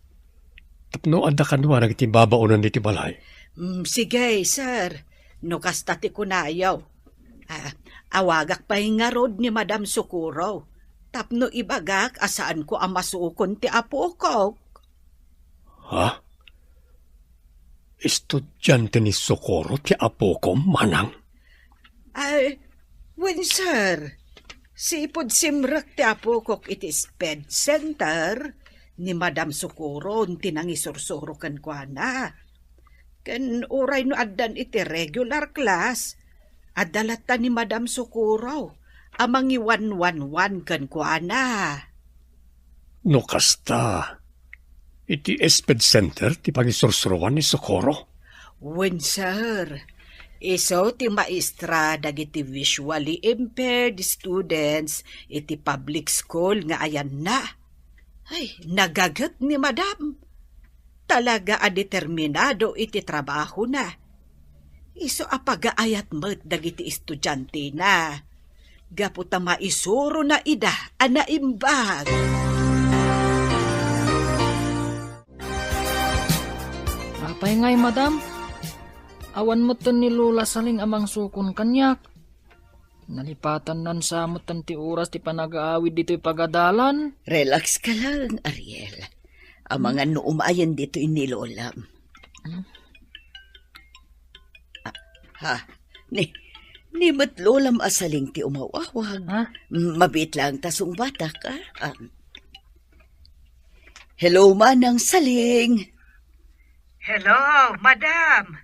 Tapno adda kadua dagiti babaonen ditoy balay. Mm, sige, sir. No kasta ti kunayo. Ah, awagak pay ngarud ni Madam Socorro. Tapno ibagak a saanko a masukon ti apokok. Ha? Estudiante ni Socorro ti apokom, manang? Ay, wen, sir. Sipud simrek ti apokok iti SPED Center, ni Madam Socorro ti nangisursuro kenkuana. Ken uray no addan iti regular class, adda latta ni Madam Socorro a mangiwanwanwan kenkuana. No kasta, iti SPED Center ti pangisursuroan ni Socorro? Wen, sir. Isu ti maestra dagiti visually impaired students iti public school nga ayanna. Ay, nagaget ni Madam. Talaga a determinado iti trabahona. Isu a pagaayat met dagiti estudiantena. Gapu ta maisurona ida a naimbag. Apay ngay, Madam? Awan metten ni Lola Saling a mangsukon kaniak. Nalipatannan sa metten ti oras ti panagaawid ditoy pagadalan. Relax ka lang, Ariel. Amangan no umayen ditoy ni Lolam. Hmm? Ah, ha? Ni, ni met Lolam a Saling ti umaw-awag. Ha? Mabiit lang ta sungbatak, ah. Ah. Hello, Manang Saling. Hello, Madam.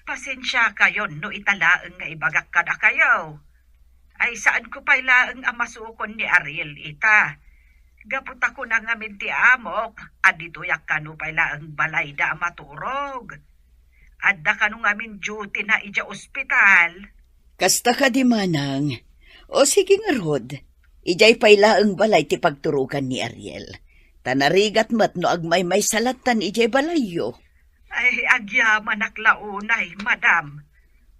Pasensiakayon no ita laeng nga ibagak kadakayo. Ay, saanko pay laeng a masukon ni Ariel ita. Gapu ta kuna ngamin ti amok a ditoyak kano pay laeng balayda a maturog. Adda kano ngamin duty na idiay ospital. Kasta kadi, Manang. O sige ngarud, idiay pay laeng balay ti pagturogan ni Ariel. Ta narigat met no agmaymaysa lattan idiay balayyo. Ay, agyamanak la unay, Madam.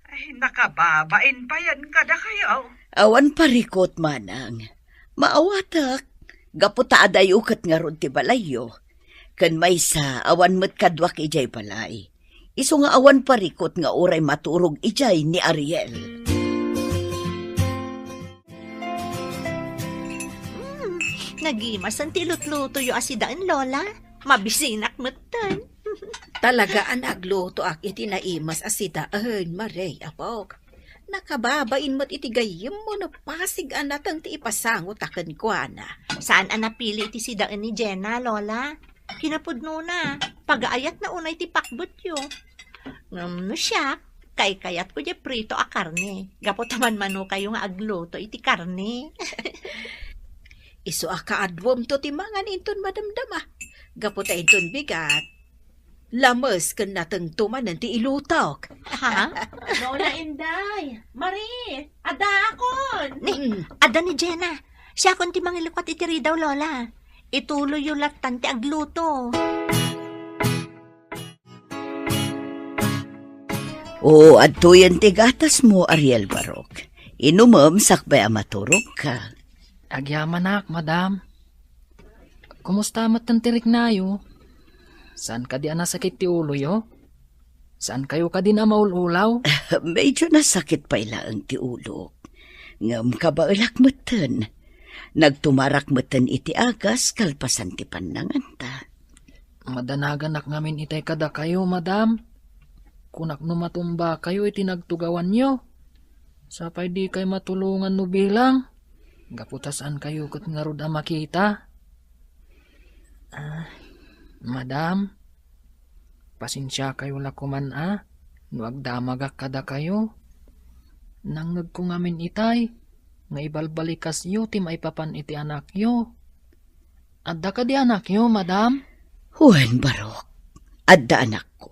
Ay, nakababain payen kadakayo. Awan parikut, Manang. Maawatak, gapu ta adayo ket ngarud ti balayyo. Ken maysa, awan met kaduak idiay balay. Isu nga awan parikut nga uray maturog idiay ni Ariel. Hmm, nagimasen ti lutlutoyo a sidaen, Lola. Mabisinak metten. Talaga a naglutoak iti naimas a sidaen, Marie, apok. Nakababain met iti gayyemmo no pasig a nateng ti ipasangotak kenkuana. Saan a napili iti sidaen ni Jenna, Lola? Kinapudnona, pagaayatna unay ti pakbetyo. Ngem no siak, kaykayatko diay prito a karne. Gapu ta manmanokayo nga agluto iti karne. Isu a kaaduamto ti mangan inton madamdama. Gapu ta inton bigat, lames ken natengto manen ti ilutok. Ha? Lola Inday, Marie, addaakon! Ni, mm, adda ni Jenna. Siakon ti mangilukat iti ridaw, Lola. Ituloyyo lattan ti agluto. O, adtoyen ti gatasmo, Ariel Barok. Inumem sakbay a maturogka. Agyamanak, Madam. Kumusta metten ti riknayo? Saan kadi a nasakit ti uloyo? Saan kayo kadi a maul-ulaw? Medyo nasakit pay laeng ti ulok. Ngem kabaelak metten. Nagtumarak metten iti agas kalpasan ti pannanganta. Madanaganak ngamin itay kadakayo, Madam. Kunak no matumbakayo iti nagtugawanyo. Sapay dikay matulongan no bilang. Gapu ta saankayo ket ngarud a makita. Ah, Madam, pasensiakayo la koman a no agdamagak kadakayo. Nangngegko ngamin itay nga ibalbalikasyo ti maipapan iti anakyo. Adda kadi anakyo, Madam? Wen, Barok, adda anakko.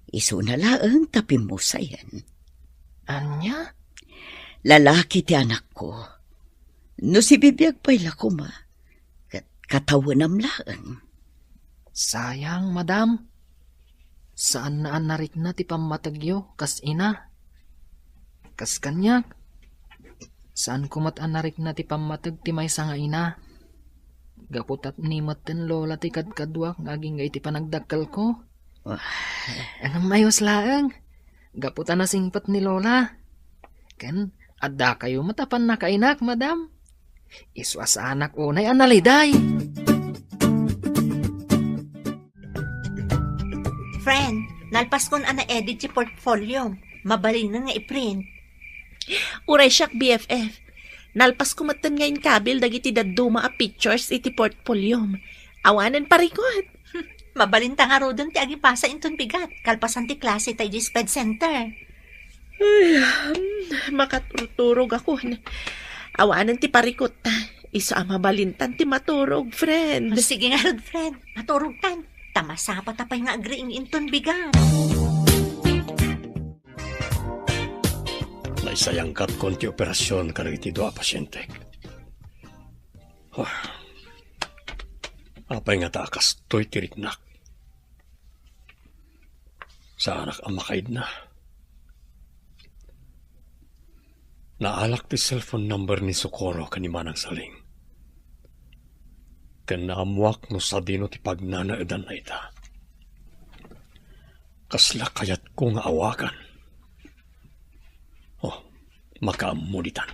Isuna laeng ta pimmusayen. Ania? Lalaki ti anakko. No sibibiag pay la koma, ket katawenam laeng. Sayang, Madam. Saanna a narikna ti pammategyo kas ina. Kas kaniak, saanko met a narikna ti pammateg ti maysa nga ina. Gapu ta ni metten Lola ti kadkaduak nga agingga iti panagdakkelko. Wah. Ngem mayus laeng. Gapu ta nasingpet ni Lola. Ken addakayo met a pannakainak, Madam. Isu a saanak unay a naliday. Friend, nalpaskon a na-edit ti portfolio. Mabalinen nga i-print. Uray siak, B F F. Nalpasko metten nga inkabil dagiti dadduma a pictures iti portfoliom. Awanen parikut. Mabalinta ngaruden ti agipasa inton bigat, kalpasan ti klase ta idiay sped center. Ay, hmm, makaturturog ako. Awanen ti parikut. Isu a mabalintan ti maturog, friend. Sige ngarud, friend. Maturogtan. Ta masapata pay nga agriing inton bigat. Naisayangkatkon ti operasion kadagiti dua a pasientek. Huh. Apay ngata a kastoy ti riknak? Saanak a makaidna. Naalak ti cellphone number ni Socorro ken ni Manang Saling. Ken naammuak no sadino ti pagnanaedanna ita. Kasla kayatko nga awagan. Oh, makaammo ditan.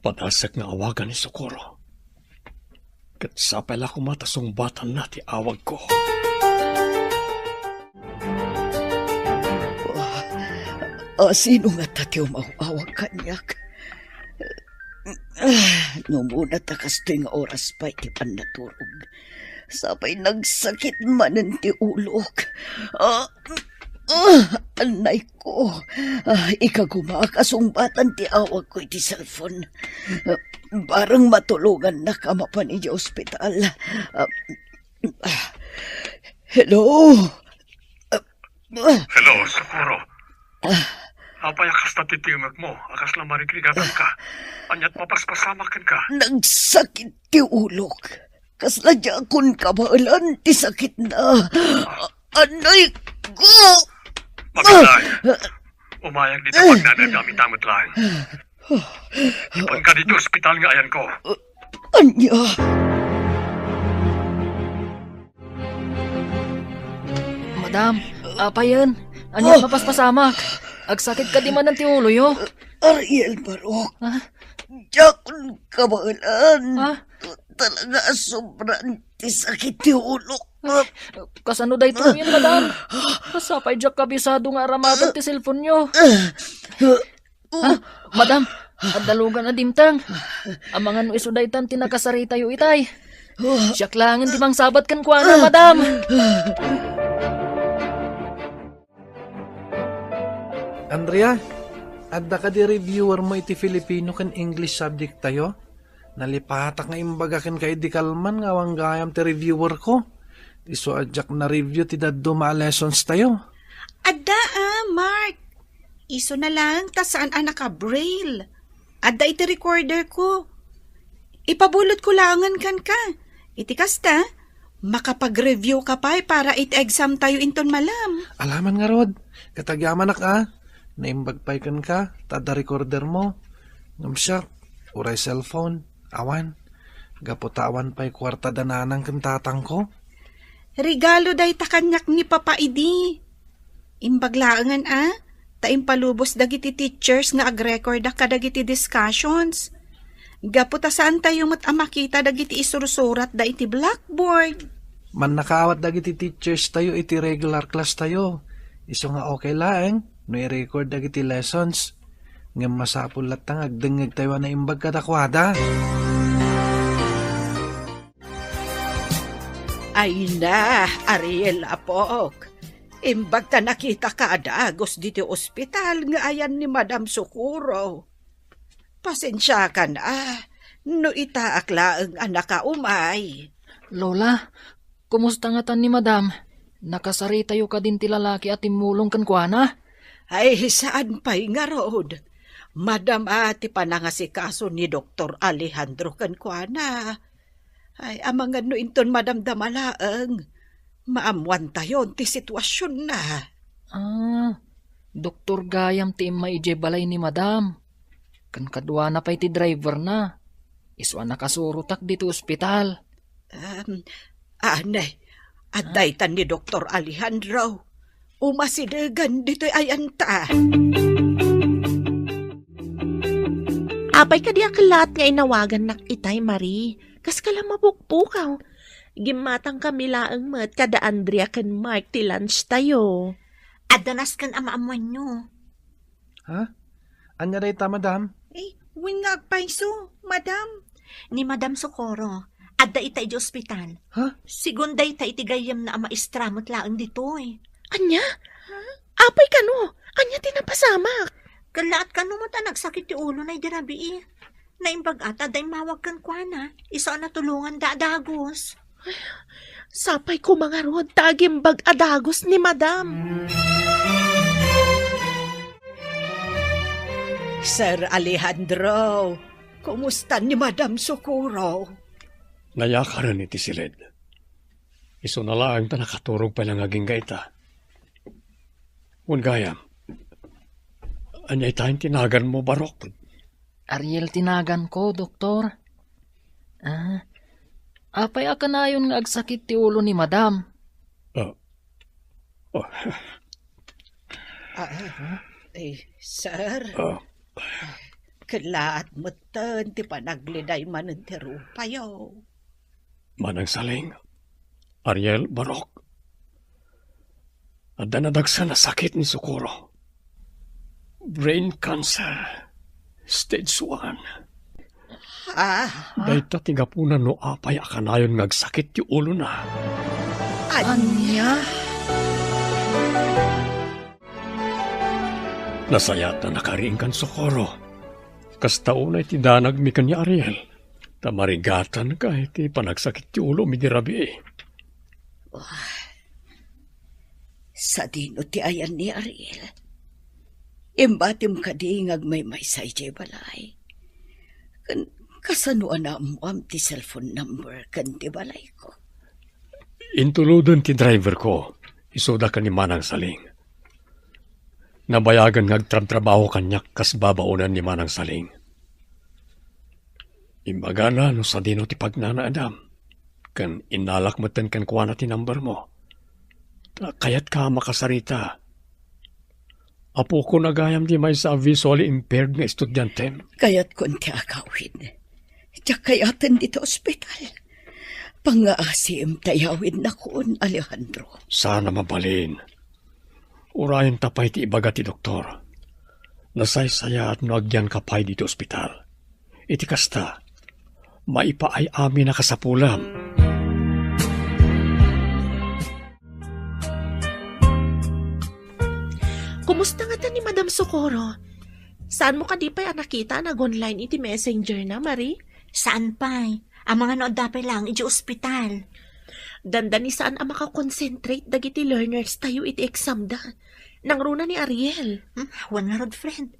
Padasek nga awagan ni Socorro. Ket sapay la koma ta sungbatanna ti awagko. Ah, sino ngata ti umaw-awag kaniak? Ah, no umuna ta kastoy nga oras pay ti pannaturog. Sapay nagsakit manen ti ulok. Ah, ah, anay ko. Ah, ikagumaak a sungbatan ti awagko iti cellphone. Ah, bareng matulongannak a mapan idiay ospital. Ah, ah, hello? Ah, ah. Hello, Socorro. Ah. Apay a kasta ti timekmo? A kasla marigrigatanka? Ania't mapaspasamak kenka? Nagsakit ti ulok. Kasla diakon kabaelan ti sakitna. Anay ko! Mabitlay. Umayag dita pagnanaedam ita met laeng. Ipanka ditoy ospital nga ayanko. Ania? Madam, apayen, ania, oh, mapaspasamak? Agsakit kadi manen ti uloyo? Ariel Barok. Ah? Diakon kabaelan. Ah? Talaga a sobran ti sakit ti ulok. Kasano daytoyen, madam? Sapay diak kabisado nga aramaten ti cellphone-yo. Ah, madam, adda lugan a dimteng. Amangan no isu daytan ti nakasaritayo itay. Siak laengen ti mangsabat kenkuana, madam. Andrea, adda kadi reviewer mo iti Filipino ken English subject tayo? Nalipatak nga imbaga kenka idi kalman nga awan gayam ti reviewer ko. Isu a diak na-review ti dadduma a lessons tayo. Adda, ah, Mark. Isuna laeng ta saan a naka-braille. Adda iti recorder ko. Ipabulot ko laengen kenka. Iti kasta, makapag-review ka pay para iti exam tayo inton malam. Alaman ngarud, ket agyamanak a, naimbag pay kenka, ta adda recorder mo. Ngem siak, uray cellphone, awan. Gapu ta awan pay kuarta da nanang ken tatangko. Regalo dayta kaniak ni Papa idi. Imbag laengen a, ta impalubos dagiti teachers nga agrekordak kadagiti discussions. Gapu ta saantayo met a makita dagiti isursuratda iti blackboard. Mannakaawat dagiti teachers tayo iti regular class tayo. Isu nga okay laeng no i-record dagiti lessons. Ngem masapul latta nga agdengngeg tayo a naimbag kadakuada. Ay na, Ariel, apok. Imbag ta nakitaka a dagus ditoy ospital nga ayan ni Madam Socorro. Pasensiakan a, no itaak laeng a nakaumay. Lola, kumusta ngatan ni Madam? Nakasaritayo kadin ti lalaki a timmulong kenkuana? Ay, saan pay ngarud. Madam a ti panangasikaso ni Doktor Alejandro kenkuana. Ay, amangan no inton madamdama laeng, maammoantayon ti situasionna. Ah, doktor gayam ti immay idiay balay ni Madam. Ken kaduana pay ti driverna. Isu a nakasurotak ditoy ospital. Um, anay, adda itan ni Doktor Alejandro. Umasidegen ditoy ayanta. Apay kadi a kellaat nga inawagannak itay, Marie? Kas ka la mapukpukaw. Gimmatangkami laeng met kada Andrea ken Mark ti lunch tayo. Adda nasken a maammoanyo. Ha? Ania dayta, madam? Eh, Wen nga agpayso, madam. Ni Madam Socorro, adda ita idiay ospital. Ha? Sigun dayta iti gayyemna a maestra met laeng ditoy. Ania? Apay kano? Ania ti napasamak? Kellaat kano met a nagsakit ti ulona idi rabii. Naimbag-at a adda immawag kenkuana, isu a natulonganda a dagus. Sapay koma ngarud ta agimbag a dagus ni madam. Sir Alejandro, kumusta ni Madam Socorro? Nayakaren iti siled. Isuna laeng ta nakaturog pay la nga agingga ita. Wen gayam, ania ita ti naganmo, Barok? Ariel ti naganko, Doktor. Ah, apay a kanayon nga agsakit ti ulo ni Madam? Ah. Oh. Ah, eh, sir. Ah. Kellaat metten ti panagliday manen ti rupayo. Manang Saling, Ariel, Barok. Adda nadagsen a sakit ni Socorro. Brain cancer. Stage one. Ah. Dayta ti gapuna no apay a kanayon nga agsakit ti ulona. Ania? Nasayaat a nakariing kan Socorro. Kasta unay ti danagmi ken ni Ariel, ta marigatanka iti panagsakit ti ulomi idi rabii. Wah, sadino ti ayan ni Ariel? Imbatim kadi nga agmaymaysa idiay balay? Ken kasano a naammoam ti cellphone number ken ti balayko? Intuloden ti driverko, isuda ken ni Manang Saling. Nabayagen nga agtrabtrabaho kaniak kas babaonen ni Manang Saling. Imbagana no sadino ti pagnanaedam, ken innalak metten kenkuana ti numbermo. Ta kayatka a makasarita. Apokon a gayam ti maysa a visually impaired nga estudiantem. Kayatkon ti agawid. Diak kayaten dita ospital. Pangngaasim ta iyawidnakon, Alejandro. Saan a mabalin. Urayenta pay ti ibaga ti doktor. Nasaysayaat no agyanka pay diti ospital. Iti kasta, maipaay amin a kasapulam. Kumusta ngata ni Madam Socorro? Saanmo kadi pay a nakita a nag-online iti messenger na, Marie? Saan pay. Amangan no adda pay laeng iti ospital. Dandani saan a makakonsentrate dagiti learners tayo iti exam da. Nangruna ni Ariel. Hmm, wen ngarud, friend.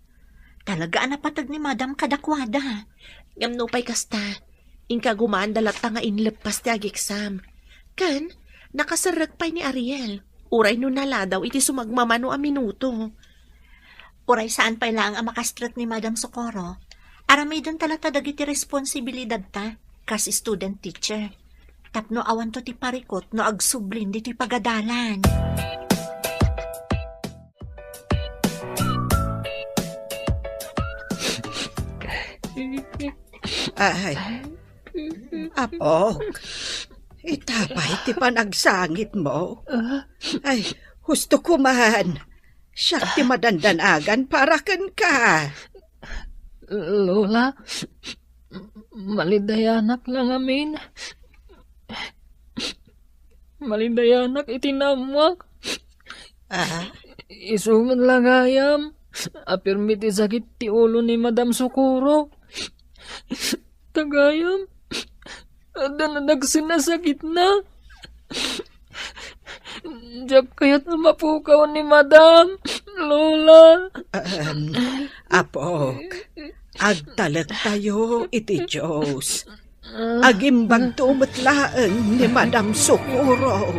Talaga a napateg ni Madam kadakuada. Ngem nupay kasta, inkagumaanda latta nga inleppas ti ageksam. Ken, nakaserrek pay ni Ariel. Uray no naladaw iti sumagmamano a minuto. Uray saan pay laeng a makastrek ni Madam Socorro, aramidenta latta dagiti responsibilidadta kas student teacher. Tapno awanto ti parikut no agsublin ditoy pagadalan. Ay, Apok, ita pay ti panagsangitmo? Ah? Ay, husto koman. Siak ti madandanagan para kenka. Lola, malidayanak la ngamin. Malidayanak iti naammoak. Ah? Isu met la gayam a pirmi ti sakit ti ulo ni Madam Socorro. Ta gayam, adda nadagsen a sakitna. Diak kayat a mapukaw ni Madam, Lola. Ahem, Apok, agtalektayo iti Dios. Agimbagto met laeng ni Madam Socorro.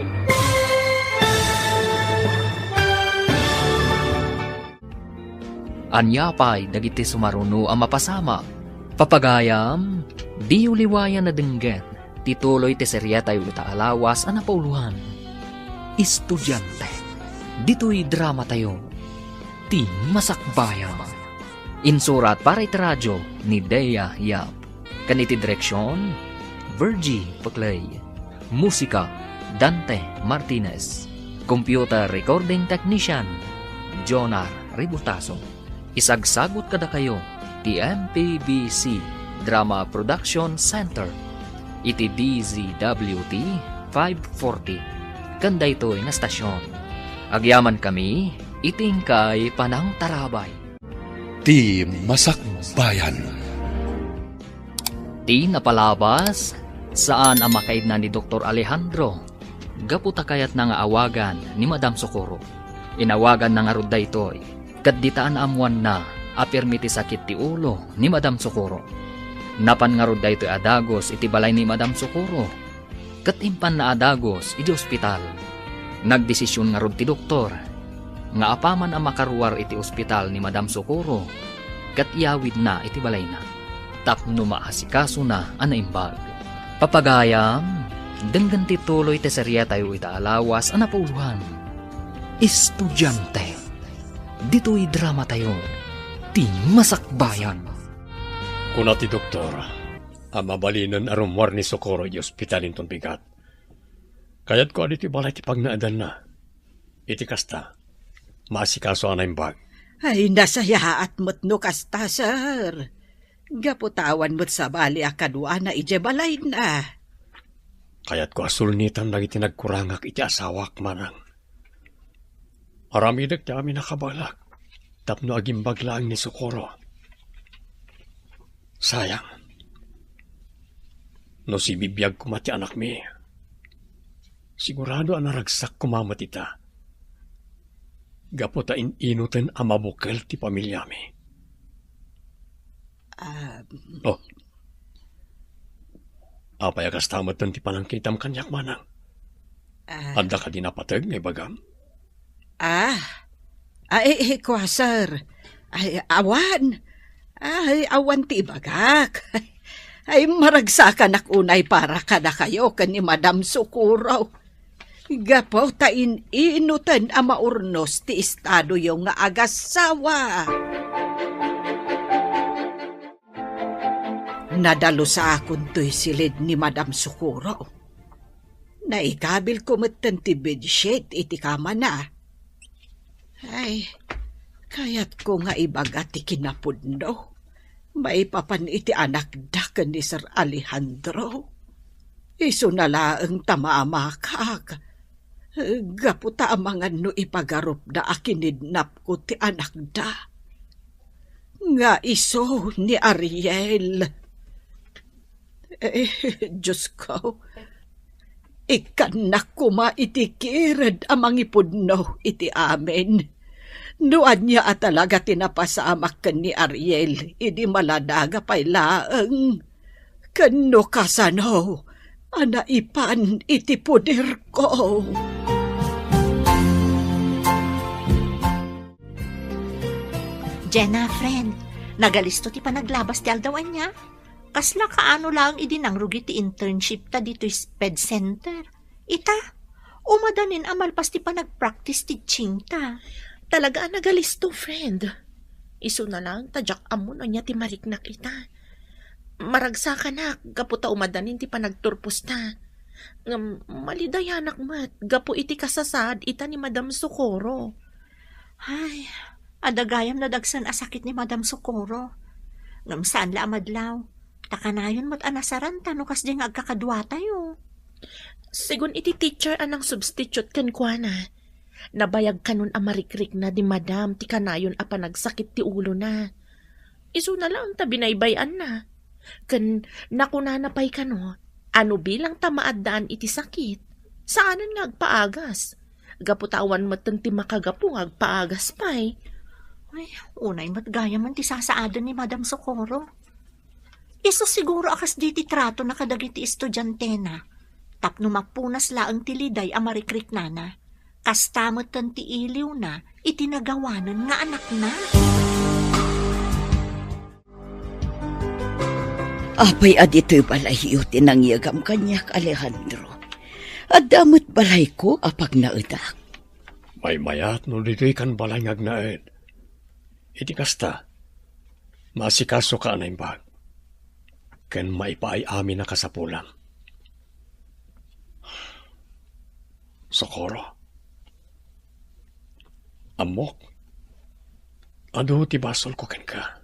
Ania pay dagiti sumaruno a mapasamak? Papagayam, diyo liwayan a denggen ti tuloy ti seriatayo ita a lawas a napauloan, Estudiante. Ditoy dramatayo, Ti Masakbayan. Insurat para iti radio ni Dea Yap. Ken iti direksion, Virgie Peclay. Musika, Dante Martinez. Computer recording technician, Jonar Ributaso. Isagsagut kadakayo M P B C Drama Production Center iti D Z W T five forty ken daytoy nga stasyon. Agyamankami iti inkay panangtarabay. Ti Masakbayan. Ti napalabas, saan a makaidna ni Doktor Alejandro gapu ta kayatna nga awagan ni Madam Socorro. Inawaganna ngarud daytoy, ket dita naammoanna a pirmi ti sakit ti ulo ni Madam Socorro. Napan ngarud daytoy a dagus iti balay ni Madam Socorro, ket impanna a dagus iti ospital. Nagdesision ngarud ti doktor nga apaman a makaruar iti ospital ni Madam Socorro, ket iyawidna iti balayna tapno maasikasona a naimbag. Papagayam, denggen ti tuloy ti serietayo ita a lawas a napauluan, Estudiante. Ditoy dramatayo, Ti Masakbayan. Kuna ti doktor a mabalinen a rummuar ni Socorro iti ospital inton bigat. Kayatko a ditoy balay ti pagnaedanna. Iti kasta, maasikaso a naimbag. Ay, nasayaat met no kasta, sir. Gapu ta awan met sabali a kaduana idiay balayna. Kayatko a sulnitan dagiti nagkurangak iti asawak, manang. Aramidek ti amin a kabaelak tapno agimbag laeng ni Socorro. Sayang. No sibibiag koma ti anakmi, sigurado a naragsak koma met ita. Gapu ta in-inuten a mabukel ti pamiliami. Ah, Oh. Apay a kasta metten ti panangkitam kaniak, manang? Ah. Adda kadi napateg nga ibagam? Ah. Ay, ay, kua, sir. Ay, awan. Ay, awan ti ibagak. Ay, maragsakanak unay para kadakayo ken ni Madam Socorro. Gapu ta in-inuten a maurnos ti estadoyo nga agasawa. Nadalus a kuntoy silid ni Madam Socorro. Naikabilko metten ti bedsheet iti kamana. Ay, kayatko nga ibaga ti kinapudno maipapan iti anakda ken ni Sir Alejandro. Isuna laeng ta maamakak. Gapu ta amangan no ipagarupda a kinidnapko ti anakda. Nga isu ni Ariel. Eh, Diosko, ikkannak koma iti kired a mangipudno iti amin. No ania a talaga ti napasamak ken ni Ariel idi maladaga pay laeng. Ken no kasano a naipan iti poderko. Jenna, friend, nagalisto ti panaglabas ti aldaw ania? Kasla kaano laeng idi nangrugi ti internship ta ditoy SPED Center. Ita, umadanin a malpas ti panagpractice teaching ta. Talaga a nagalisto, friend. Isuna laeng ta diak ammo no ania ti mariknak ita. Maragsakanak gapu ta umadanin ti panagturposta. Ngem malidayanak met gapu iti kasasaad ita ni Madam Socorro. Ay, adda gayam nadagsen a sakit ni Madam Socorro. Ngem saan la a madlaw. Ta kanayon met a nasaranta no kasdiay nga agkakaduatayo. Segun iti teacher a nangsubstitute kenkuana, nabayag kanon a marikrikna ni Madam ti kanayon a panagsakit ti ulona. Isuna laeng ta binaybay-anna. Ken nakunana pay kano a no bilang ta maaddaan iti sakit, saanen nga agpaagas. Gapu ta awan metten ti makagapu nga agpaagas pay. Ay, unay met gayamen ti sasaaden ni Madam Socorro. Isu siguro a kasdi ti tratona kadagiti estudiantena, tapno mapunas laeng ti liday a marikriknana. Kasta metten ti iliwna iti nagawanen nga anakna. Apay a ditoy balayyo ti nangyegam kaniak, Alejandro? Adda met balayko a pagnaedak. Maymayat no ditoy kan balay nga agnaed. Iti kasta, maasikasoka a naimbag, ken maipaay amin a kasapulam. Socorro. Ammok, adu ti basolko kenka.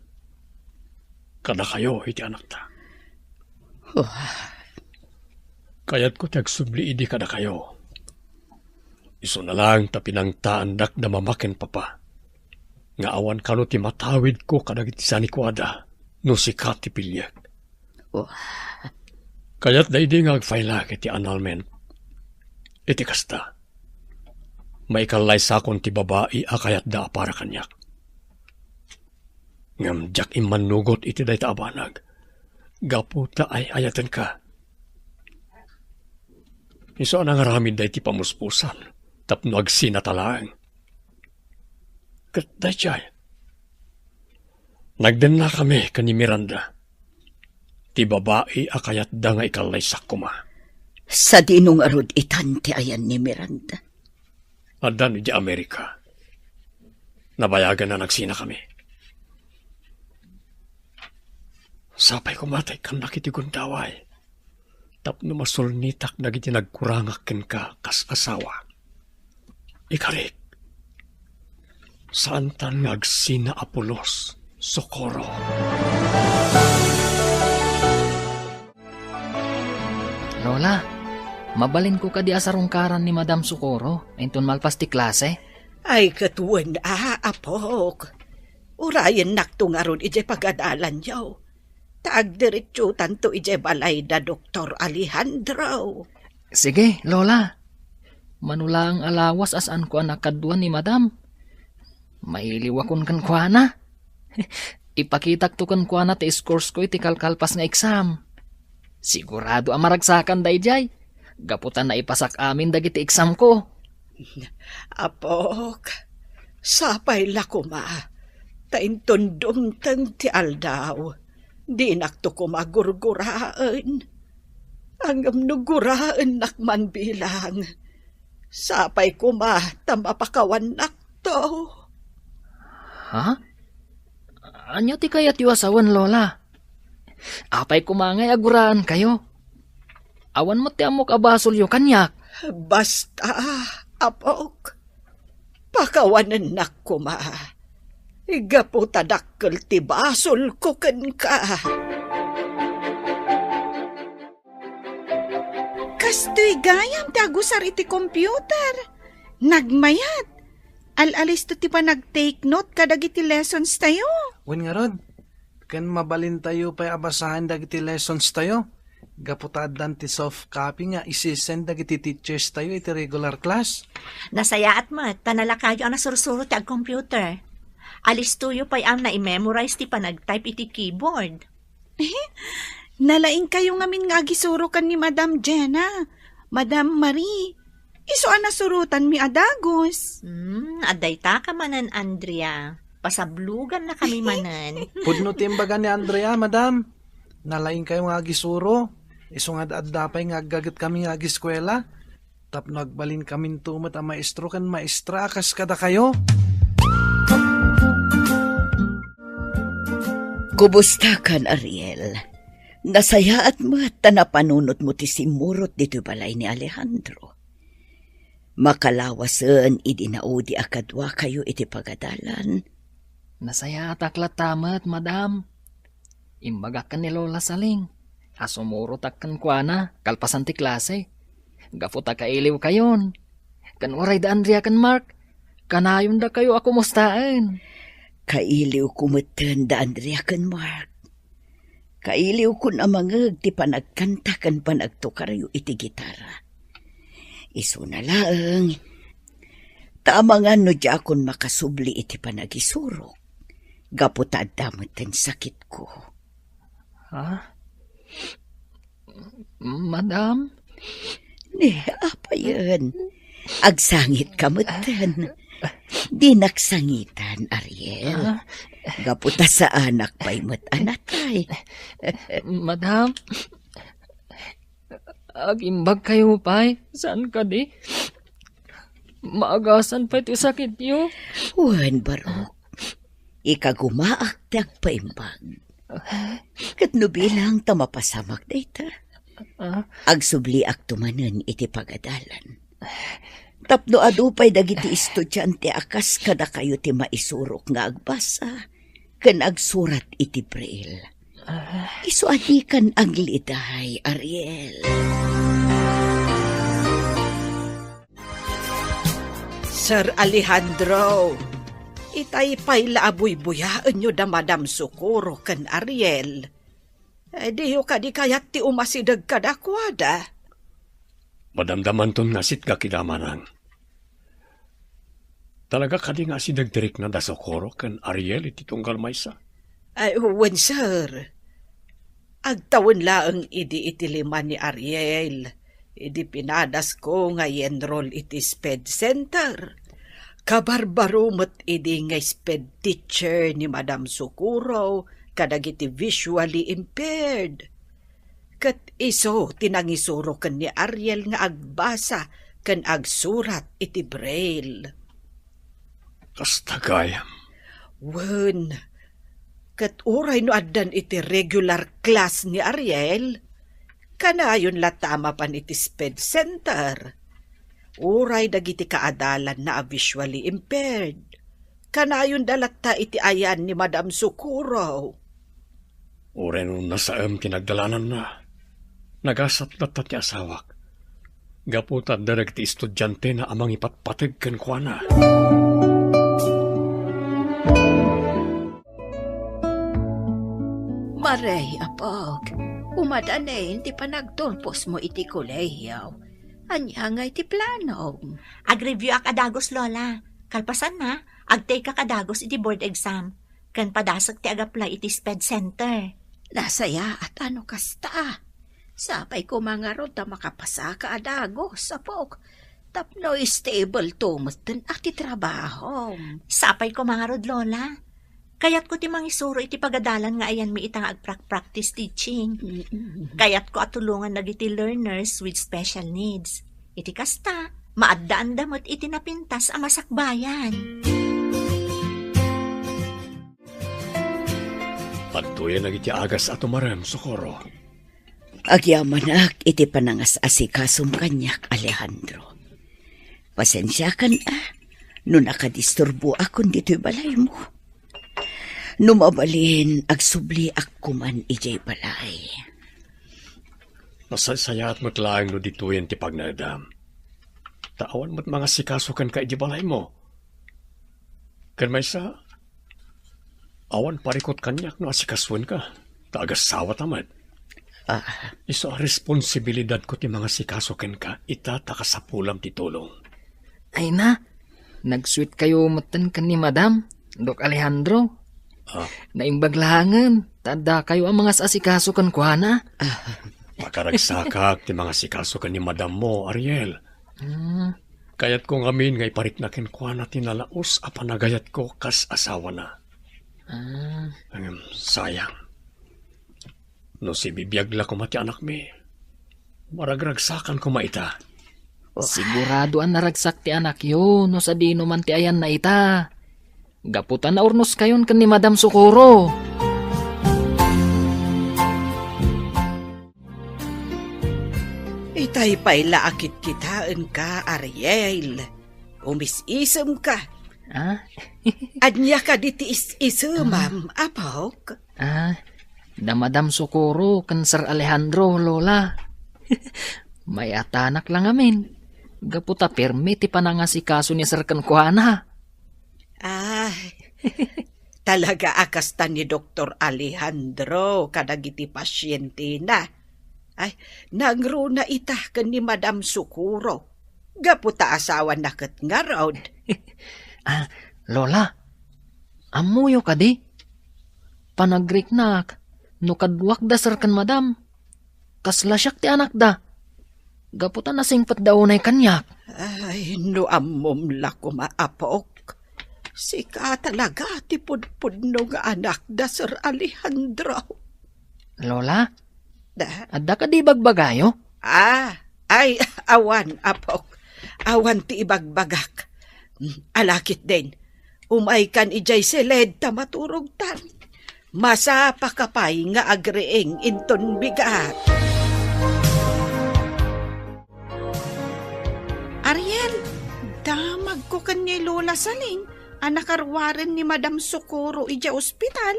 kadakayo iti anakta. Oh. Kayatko ti agsubli idi kadakayo. Isuna laeng ta pinangtaandak da mama ken papa nga awan kano ti matawidko kadagiti sanikuada no sika ti piliek. Oh. Kayatda idi nga agfaylak iti annulment. Iti kasta, maikallaysakon ti babai a kayatda a para kaniak. Ngem diak immannugot iti dayta a banag, gapu ta ay-ayatenka. Isu a nangaramid daytoy pamuspusan tapno agsinata laeng. Ket daydiay, nagdennakami ken ni Miranda, ti babai a kayatda nga ikallaysak koma. Sadino ngarud itan ti ayan ni Miranda? Addan idiay Amerika. Nabayagan a nagsinakami. Sapay koma ta ikkannak iti gundaway tapno masulnitak dagiti nagkurangak kenka kas asawa. Ikarik, saantan nga agsina a pulos, Socorro. Lola, mabalinko kadi a sarungkaran ni Madam Socorro inton malpas ti klase? Ay, ket wen a, apok. Urayennakto ngarud idiay pagadalanyo. Ta agdiretsotanto idiay balay da Doktor Alejandro. Sige, Lola. Mano laeng a lawas a saanko a nakadua ni Madam. Mailiwakon kenkuana. Ipakitakto kenkuana ti scores ko iti kalkalpas nga exam. Sigurado a maragsakan daydiay, gapu ta naipasak amin dagiti exam ko. Apok, sapay la koma, ta inton dumteng ti aldaw, dinakto koma gurguraen. Ngem no guraennak man bilang, sapay koma ta mapakawannakto. Ha? Ania ti kayatyo a sawen, Lola? Apay koma ngay a guraenkayo? Awan met ti ammok a basolyo kaniak. Basta, apok, pakawanennak koma. Gapu ta dakkel ti basolko kenka. Kastoy gayam ti agusar iti computer. Nagmayat. Al-alisto ti panag-take note kadagiti lessons tayo. Wen ngarud, ken mabalintayo pay a basaen dagiti lessons tayo, gapu ta addan ti soft copy nga isi-send dagiti teachers tayo iti regular class. Nasayaat met, ta nalakayo a nasursuro ti ag-computer. Alistoyo pay a nai-memorize ti panag-type iti keyboard. Nalaingkayo ngamin nga agisuro ken ni Madam Jenna, Madam Marie. Isu a nasurotanmi a dagus. Hmm, adda ita ka manen, Andrea. Pasablogannakami manen. Pudno ti imbaga ni Andrea, Madam. Nalaingkayo nga agisuro. Isu nga adda pay nga aggagetkami nga agiskuela. Tapno agbalinkaminto met a maestro ken maestra a kas kadakayo. Kubustakan, Ariel. Nasayaat met ta napanunotmo ti simmurot ditoy balay ni Alejandro. Makalawasen idi naudi a kaduakayo iti pagadalan. Nasayaatak latta met, Madam. Imbagak ken ni Lola Saling a sumurotak kenkuana kalpasan ti klase. Gapu ta kailiwkayon. Ken uray da Andrea ken Mark, kanayondakayo a kumustaen. Kailiwko metten da Andrea ken Mark. Kailiwkon a mangngeg ti panagkanta ken panagtukaryo iti gitara. Isuna laeng, ta amangan no diakon makasubli iti panagisurok, gapu ta adda metten sakitko. Ha? Madam? Ni, apayen. Agsangitka metten. Dinak sangitan, Ariel. Ah? Gapu ta saanak pay met a natay. Madam, agimbagkayo pay, saan kadi? Maagasan pay ti sakityo. Wen, barok. Ikagumaak ti agpaimbag. Ket no bilang ta mapasamak dayta, ah? Agsubliakto manen iti pagadalan. Tapno adu pay dagiti estudiante a kas kadakayo ti maisurok nga agbasa ken agsurat iti braille. Isu a dikan agliday, Ariel. Sir Alejandro, itay pay la a buybuyaenyo da Madam Socorro ken Ariel. Eh, diyo kadi kayat ti umasideg kadakuada? Madamdamanton nga sitgak ida, manang. Talaga kadi nga asideg ti rikna da Socorro ken Ariel iti tunggal maysa? Ay, wen, sir. Agtawen laeng idi iti lima ni Ariel, idi pinadasko nga i-enroll iti SPED Center. Kabarbaro met idi nga SPED teacher ni Madam Socorro kadagiti visually impaired. Ket isu ti nangisuro ken ni Ariel nga agbasa ken agsurat iti Braille. Kasta gayam. Wen, ket uray no addan iti regular class ni Ariel, kanayon latta a mapan iti SPED Center. Uray dagiti kaadalanna a visually impaired, kanayonda latta iti ayan ni Madam Socorro. Uray no nasaem ti nagdalananna, nagasat latta ti asawak. Gapu ta adda dagiti estudiantena a mangipatpateg kenkuana. Marey, apok, umadanin ti panagturposmo iti kolehiyo. Ania ngay ti planom? Ag-review-ak a dagus, Lola. Kalpasanna, agtekak a dagus iti board exam. Ken padasek ti ag-apply iti SPED Center. Nasayaat a no kasta. Sapay koma ngarud ta makapasaka a dagus, apok. Tapno stable to metten a ti trabahom. Sapay koma ngarud, Lola. Kayatko ti mangisuro iti pagadalan nga ayanmi ita nga agprak-practice teaching. Mm-mm. Kayatko a tulongan dagiti learners with special needs. Iti kasta, maaddaanda met iti napintas a masakbayan. Adtoyen dagiti agas a tumarem, Socorro. Agyamanak iti panangas-asikasom kaniak, Alejandro. Pasensiakan a no nakadisturboakon ditoy balaymo. No mabalin, agsubliak koman idiay balay. Nasaysayaat met laeng no ditoyen ti pagnaedam. Ta awan met mangasikaso kenka idiay balaymo. Ken maysa, awan parikut kaniak no asikasoenka, ta agasawata met. Ah. Isu a responsibilidadko ti mangasikaso kenka ita ta kasapulam ti tulong. Ay na, nagsuitkayo metten ken ni Madam, Doc Alejandro. Ah. Naimbag laengen, ta addakayo a mangas-asikaso kenkuana. Ah. Pakaragsakak ti mangasikaso ken ni Madammo, Ariel. Hmm. Kayatko ngamin nga iparikna kenkuana ti nalaus a panagayatko kas asawana. Ah. Ngem, sayang. No sibibiag la koma ti anakmi, maragragsakan koma ita. Sigurado a naragsak ti anakyo no sadino man ti ayanna ita. Gapu ta naurnoskayon ken ni Madam Socorro. Itay pay la a kitkitaenka, Ariel. Umis-isemka. Ah? Ania kadi ti is-isemam, apok? Ah, da Madam Socorro ken Sir Alejandro, Lola. Mayatanak la ngamin. Gapu ta permi ti panangasikaso ni Sir kenkuana. Ah, talaga a kasta ni Doktor Alejandro kadagiti pasientena. Ay, nangruna ita ken ni Madam Socorro. Gapu ta asawana ket ngarud. Ah, Lola, ammoyo kadi? Panagriknak, no kaduak da Sir ken Madam, kasla siak ti anakda. Gapu ta nasingpetda unay kaniak. Ay, no ammom la koma, apok. Sika talaga ti pudpudno nga anak da Sir Alejandro. Lola? Da? Adda kadi ibagbagayo? Ah, ay, awan, apok. Awan ti ibagbagak. Mm, alakit din. Umaykan idiay siled ta maturogtan. Masapaka pay nga agriing inton bigat. Ariel, damagko ken ni Lola Saling a nakaruaren ni Madam Socorro idiay ospital.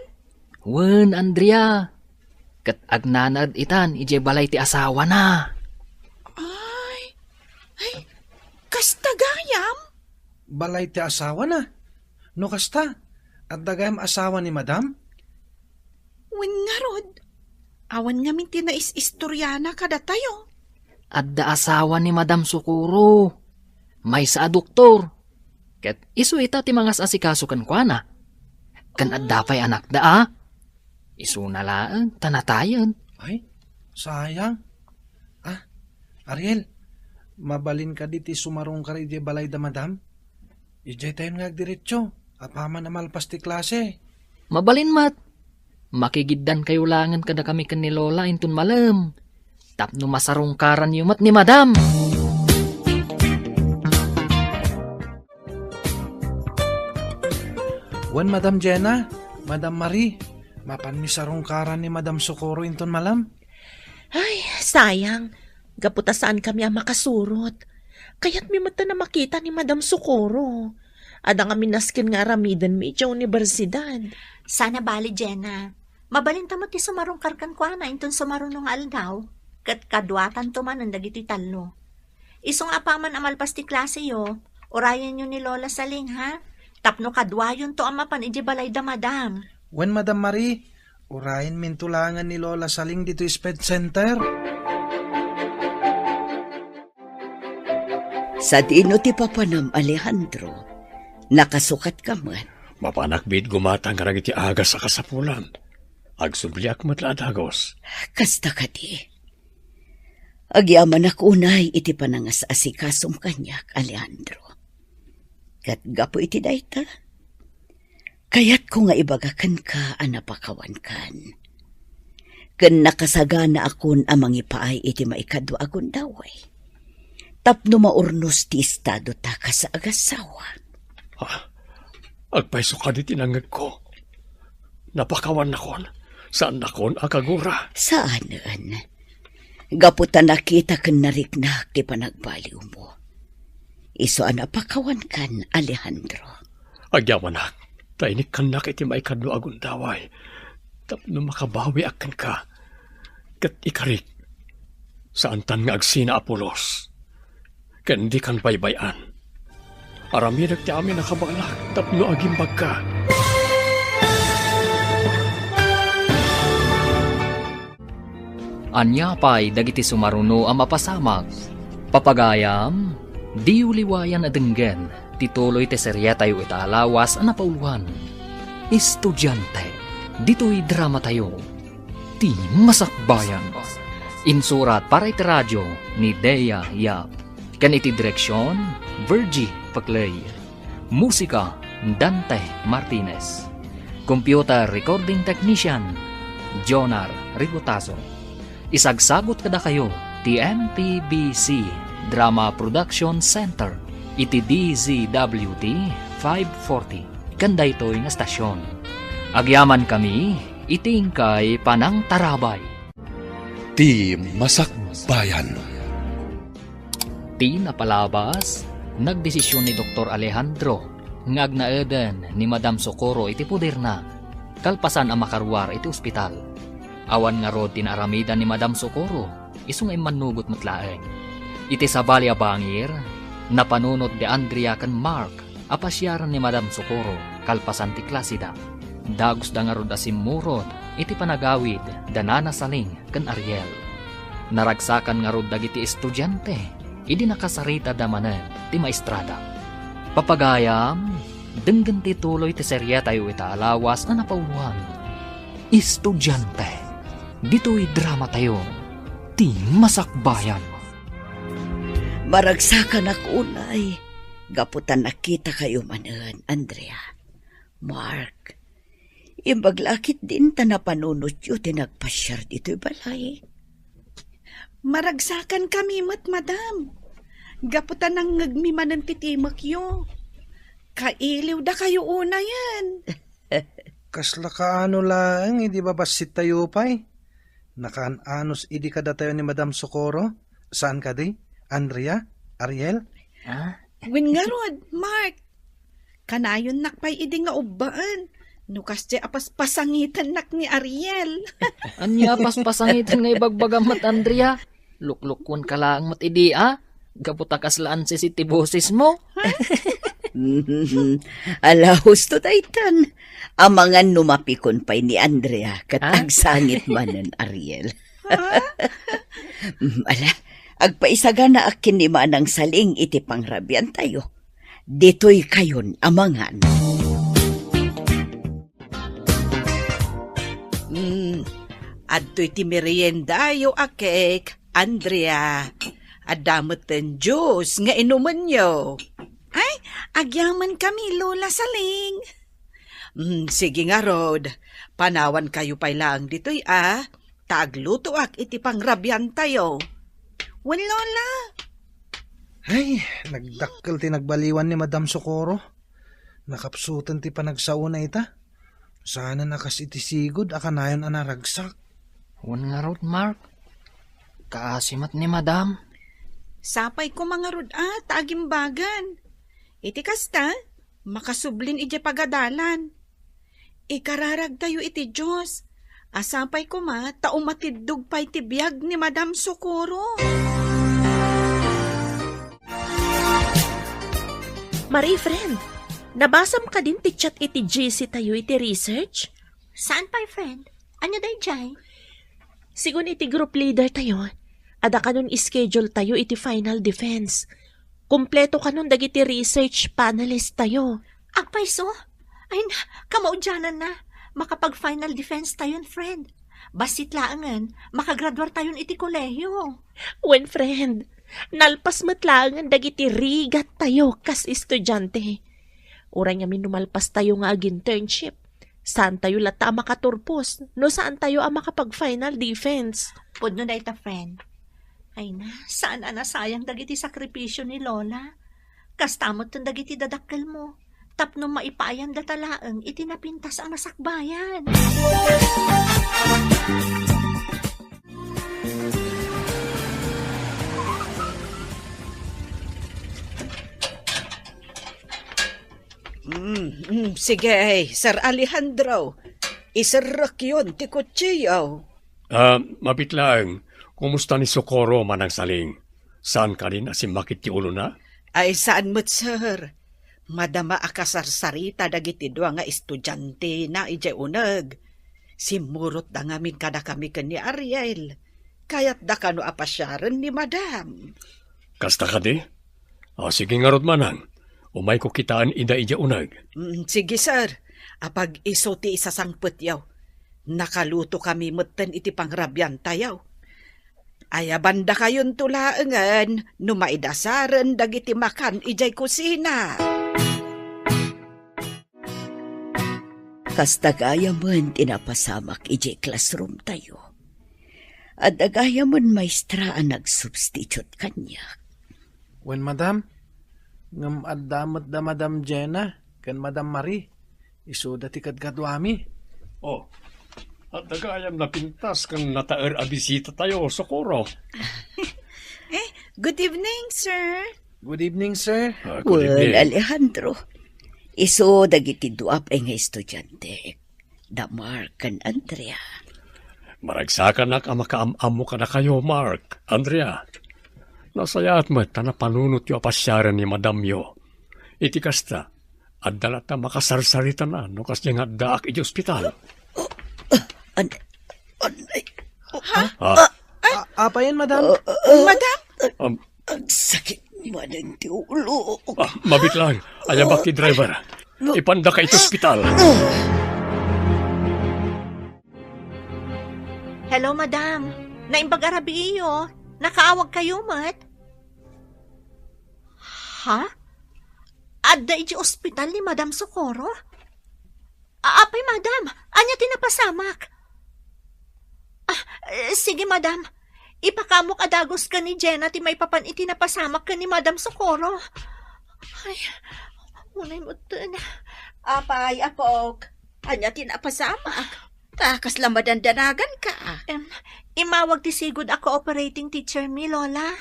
Wen, Andrea, Ket agnanaed itan idiay balay ti asawana. Ay, ay, kasta gayam? Balay ti asawana? No kasta, adda gayam asawa ni Madam? Wen ngarud, awan ngamin ti nais-istoriana kadatayo. Adda asawa ni Madam Socorro. Maysa a doktor. Ket isu ita ti mangas-asikaso kenkuana. Ken adda pay anakda a. Isuna laeng ta natayen. Ay, sayang. Ah, Ariel, mabalin kadi ti sumarungkar idiay balay da Madam? Idiay tayon nga agdiretso, apaman a malpas ti klase. Mabalin met. Makigiddankayo laengen kadakami ken ni Lola inton malem. Tapno masarungkaranyo met ni Madam. Wen, Madam Jenna, Madam Marie, mapanmi sarungkaran ni Madam Socorro inton malem. Ay, sayang. Gapu ta saankami a makasurot. Kayatmi met a makita ni Madam Socorro. Adda ngamin nasken nga aramidenmi idiay universidad. Saan a bali, Jenna. Mabalinta met ti sumarungkar kenkuana inton sumaruno nga aldaw. Ket kaduatanto manen dagiti tallo. Isu nga apaman a malpas ti klaseyo, urayenyo ni Lola Saling, ha? Tapno kaduayonto a mapan idiay balay da Madam. Wen, Madam Marie, urayenminto laengen ni Lola Saling ditoy Sped Center. Sadino ti papanam, Alejandro? Nakasukat ka met? Mapanak met gumatang kadagiti agas a kasapulan. Agsubliak met la a dagus. Kasta kadi. Agyamanak unay iti panangas-asikasom kaniak, Alejandro. Ket gapu iti dayta, kayatko nga ibaga kenka a napakawankan. Ken nakasaganaakon a mangipaay iti maikadua a gundaway. Tapno maurnos ti estado ta kas agassawa. Ah, agpayso kadi ti nangngegko. Napakawannakon, saannakon a kagura. Saanen. Gapu ta nakita ken nariknak ti panagbaliwmo. Isu a napakawankan, Alejandro. Agyamanak, ta inikkannak iti maikadua a gundaway. Tapno makabawiak kenka. Ket ikarik, saantan nga agsina a pulos. Ken dikan baybay-an. Aramidek ti amin a kabaelak tapno agimbagka. Ania pay dagiti sumaruno a mapasamak? Papagayam, diyo liwayan a denggen ti tuloy ti serietayo ita a lawas a napauloan, Estudiante, ditoy dramatayo, Ti Masakbayan. Insurat para iti radio ni Dea Yap. Ken iti direksion, Virgie Paclay. Musika, Dante Martinez. Computer recording technician, Jonar Rigotazo. Isagsagut kadakayo ti M P B C Drama Production Center iti D Z W T five forty ken daytoy nga stasyon. Agyamankami iti inkay panangtarabay. Ti Masakbayan. Ti napalabas, nagdesisyon ni Doktor Alejandro nga agnaeden ni Madam Socorro iti poderna, kalpasan a makaruar iti ospital. Awan ngarud ti naaramidan ni Madam Socorro, isu nga immannugot met laeng. Iti sabali a bangir, napanunot ni Andrea ken Mark a pasiaren ni Madam Socorro kalpasan ti klaseda. Dagusda ngarud a simmurot iti panagawid da Nana Saling ken Ariel. Naragsakan ngarud dagiti estudiante idi nakasaritada manen ti maestrada. Papagayam, denggen ti tuloy ti serietayo ita a lawas a napauloan, Estudiante, ditoy dramatayo, Ti Masakbayan. Maragsakanak unay, gapu ta nakitakayo manen, Andrea. Mark, imbag la a ketdin ta napanunotyo ti nagpasiar ditoy balay. Maragsakankami met, madam. Gapu ta nangngegmi manen ti timekyo. Kailiwdakayo unayen. Kasla kaano laeng idi babassit tayo pay? Nakaan-anos idi kadatayo ni Madam Socorro? Saan kadi? Andrea? Ariel? Ah? Wen ngarud, Mark. Kanayonnak pay idi nga ubbaen. No kasdiay a paspasangitennak ni Ariel. Ania a paspasangiten nga ibagbagam met, Andrea? Luklukkuenka laeng met idi, a? Gapu ta kasla ansisit ti bosesmo? Ala, husto daytan. Amangan no mapikon pay ni Andrea ket Ah? agsangit manen, Ariel. Mm, ala, agpaisaganaak ken ni Manang Saling iti pangrabiantayo. Ditoy kayon amangan. Mm, adtoy ti meriendayo a cake, Andrea. Adda metten juice nga inumenyo. Ay, agyamankami, Lola Saling. Mm, sige ngarud, panawankayo pay laeng ditoy, a, ta aglutoak iti pangrabiantayo. Wen, Lola. Ay, nagdakkel ti nagbaliwan ni Madam Socorro. Nakapsuten ti panagsaona ita. Saanen a kas iti sigud a kanayon a naragsak. Wen ngarud, Mark. Kaasi met ni Madam. Sapay koma ngarud a ta agimbagan. Iti kasta, makasublin idiay pagadalan. Ikararagtayo iti Dios. A sapay koma ta umatiddog pay ti biag ni Madam Socorro. Marie, friend, nabasam kadin ti chat iti G C tayo iti research? Saan pay, friend? Ania daydiay? Sigun iti group leader tayo, adda kanon schedule tayo iti final defense. Kompleto kanon dagiti research panelist tayo. Agpayso? Ay na, kamaudiananna. Makapag-final defense tayon, friend. Bassit laengen, makagraduar tayon iti kolehiyo. Wen, friend, nalpas met laengen dagiti rigat tayo kas estudiante. Uray ngamin no malpas tayo nga ag-internship, saan tayo latta a makaturpos no saan tayo a makapag-final defense. Pudno dayta, friend. Ay na, saan a nasayang dagiti sakripisio ni Lola. Kasta metten dagiti dadakkelmo, tapno maipaayandata laeng iti napintas a masakbayan. Mm, mm, sige, Sir Alejandro. Iserrekyon ti kutsiyo. Ah, mabit laeng, kumusta ni Socorro, Manang Saling? Saan kadin a simmakit ti ulona? Ay, saan met, sir. Madama a kasarsarita dagiti dua nga estudiantena idiay uneg. Simmurotda ngamin kadakami ken ni Ariel. Kayatda kano a pasiaren ni Madam. Kasta kadi? O, sige ngarud, Manang. Umayko kitaen ida idiay uneg. Mm, sige, sir. Apag isu ti isasangpetyo. Nakalutokami metten iti pangrabiantayo. Ayabandakayonto laengen no maidasaren dagiti makan idiay kusina. Kasta gayamen ti napasamak idiay classroom tayo. Adda gayamen maestra a nagsubstitute kaniak. Wen, madam, ngem adda met da Madam Jenna ken Madam Marie. Isuda ti kadkaduami. Oh, adda gayam napintas ken nataer a bisita tayo, Socorro. Eh, good evening, sir. Good evening, sir. Ah, good Wen, evening. Alejandro, isu dagiti dua pay nga estudiante, da Mark ken Andrea. Maragsakanak a makaam-ammo kadakayo, Mark, Andrea. Nasayaat met ta napanunotyo a pasiaren ni madamyo. Iti kasta, adda latta makasarsaritana no kasdiay nga addaak iti ospital. An-, an-, ay, Ha? Ah, A-, apayen, madam? Madam? Um, Agsakit manen ti ulo. Ah, mabit lang. Ayabak ti driver. Ipandaka iti ospital. Hello, madam. Naimbag a rabiiyo. Nakaawag kayo met? Ha? Adda iti ospital ni Madam Socorro? A-, apay, madam? Ania ti napasamak? Ah, eh, sige, madam. Ipakamok a dagus ken ni Jenna ti maipapan iti napasamak ken ni Madam Socorro. Ay, unay metten. Apay, apok? Ania ti napasamak? Ta kasla madandanaganka. Em, imawag ti sigud a cooperating teacher mi, Lola.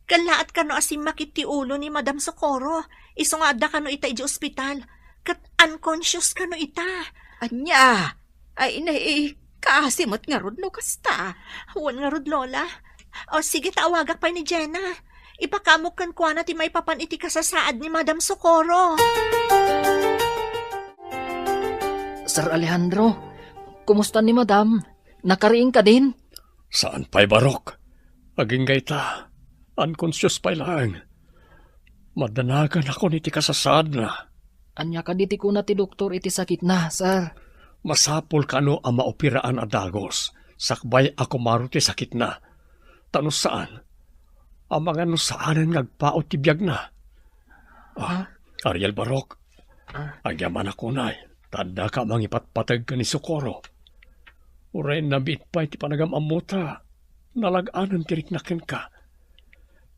Kellaat kano a simmakit ti ulo ni Madam Socorro. Isu nga adda kano ita idiay ospital. Ket unconscious kano ita. Ania? Ay, nay, kaasi met ngarud no kasta. Wen ngarud, Lola. O, sige, ta awagak pay ni Jenna. Ipakaamok kenkuana ti maipapan iti kasasaad ni Madam Socorro. Sir Alejandro, kumusta ni Madam? Nakariing kadin? Saan pay, Barok. Agingga ita, unconscious pay laeng. Madanaganakon iti kasasaadna. Ania kadi ti kuna ti doktor iti sakitna, sir? Masapul kano a maoperaan a dagus, sakbay a kumaro ti sakitna. Ta no saan, amangan no saanen nga agpaut ti biagna. Ah, Ha? Ariel Barok, Ah. Agyamanak unay, ta addaka a mangipatpateg ken ni Socorro. Uray nabiit pay ti panagam-ammota, nalag-anen ti riknak kenka.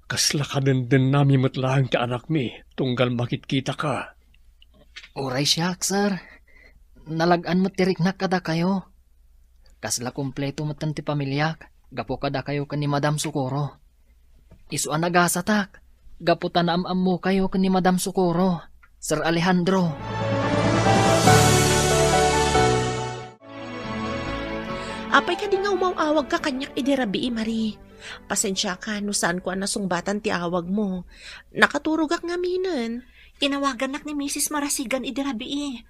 Kasla kadendennami met laeng ti anakmi, tunggal makitkitaka. Uray siak, sir. Nalag-an met ti riknak kadakayo. Kasla kompleto metten ti pamiliak, gapu kadakayo ken ni Madam Socorro. Isu a nagasatak, gapu ta naam-ammokayo ken ni Madam Socorro, Sir Alejandro. Apay kadi nga umaw-awagka kaniak idi rabii, Marie? Pasensiaka no saanko a nasungbatan ti awagmo. Nakaturogak ngaminen. Inawagannak ni Misis Marasigan idi rabii.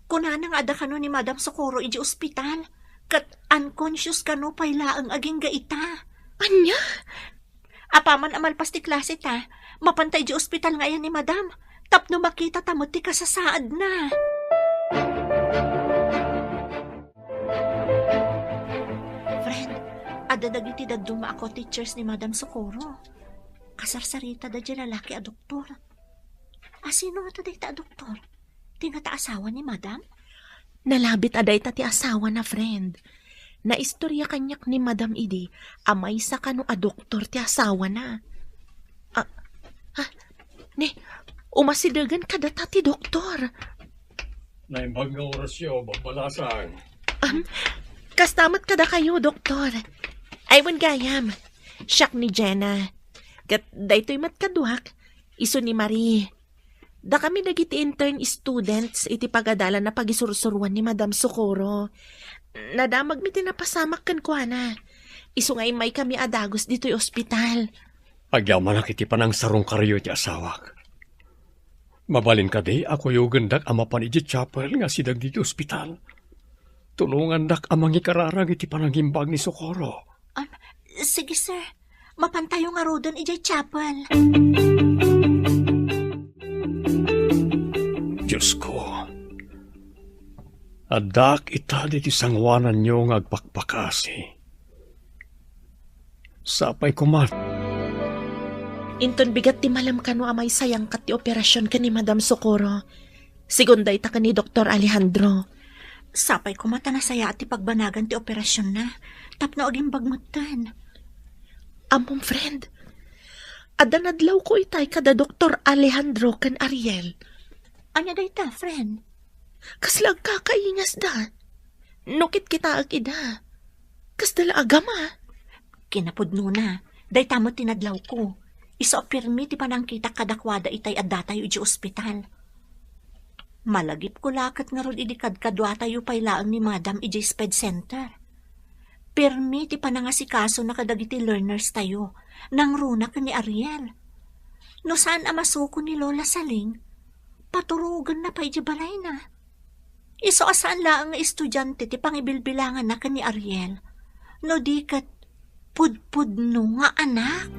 Kunana nga adda kano ni Madam Socorro idiay ospital, ket unconscious kano pay laeng agingga ita. Ania? Apaman a malpas ti klase ta, mapanta idiay ospital nga ayan ni Madam, tapno makitata met ti kasasaadna. Friend, adda dagiti dadduma a co-teachers ni Madam Socorro. Kasarsaritada diay lalaki a doktor. A, sino ngato dayta a doktor? Ti ngata asawa ni Madam? Nalabit a dayta ti asawana, friend. Naistorya kaniak ni Madam idi a maysa kano a doktor ti asawana. Ah, ah, ne, umasidegen kadata ti doktor. Naimbag nga orasyo, babbalasang. Am, kasta met kadakayo, doktor. Ay, wen gayam. Siak ni Jenna. Ket daytoy met kaduak, isu ni Marie. Dakami dagiti intern students iti pagadalan a pagisursuroan ni Madam Socorro. Nadamagmi ti napasamak kenkuana. Isu nga immaykami a dagus ditoy ospital. Agyamanak iti panangsarungkaryo iti asawak. Mabalin kadi a kuyogendak a mapan idiay chapel nga asideg ditoy ospital? Tulongandak a mangikararag iti panangimbag ni Socorro. Am, sige, sir. Mapantayo ngaruden idiay chapel. Diosko, addaak ita ditoy sangoananyo nga agpakpakasi. Sapay koma. Inton bigat ti malem kano a maysa yangkat ti operasion ken ni Madam Socorro, segun dayta ken ni Doktor Alejandro. Sapay koma ta nasayaat ti pagbanagan ti operasionna tapno agimbag metten. Ammom, friend, adda nadlawko itay kada Doktor Alejandro ken Ariel. Ania dayta, friend? Kasla agkakaingasda. No kitkitaek ida, kasda la agama. Kinapudnona, dayta met ti nadlawko. Isu a pirmi ti panangkitak kadakuada itay addatayo idiay ospital. Malagipko la ket ngarud idi kadkaduatayo pay laeng ni Madam idiay sped center. Pirmi ti panangasikasona kadagiti learners tayo, nangruna ken ni Ariel. No saan a masukon ni Lola Saling, paturogenna pay idiay balayna. Isu a saan laeng nga estudiante ti pangibilbilanganna ken ni Ariel, no di ket pudpudno nga anak.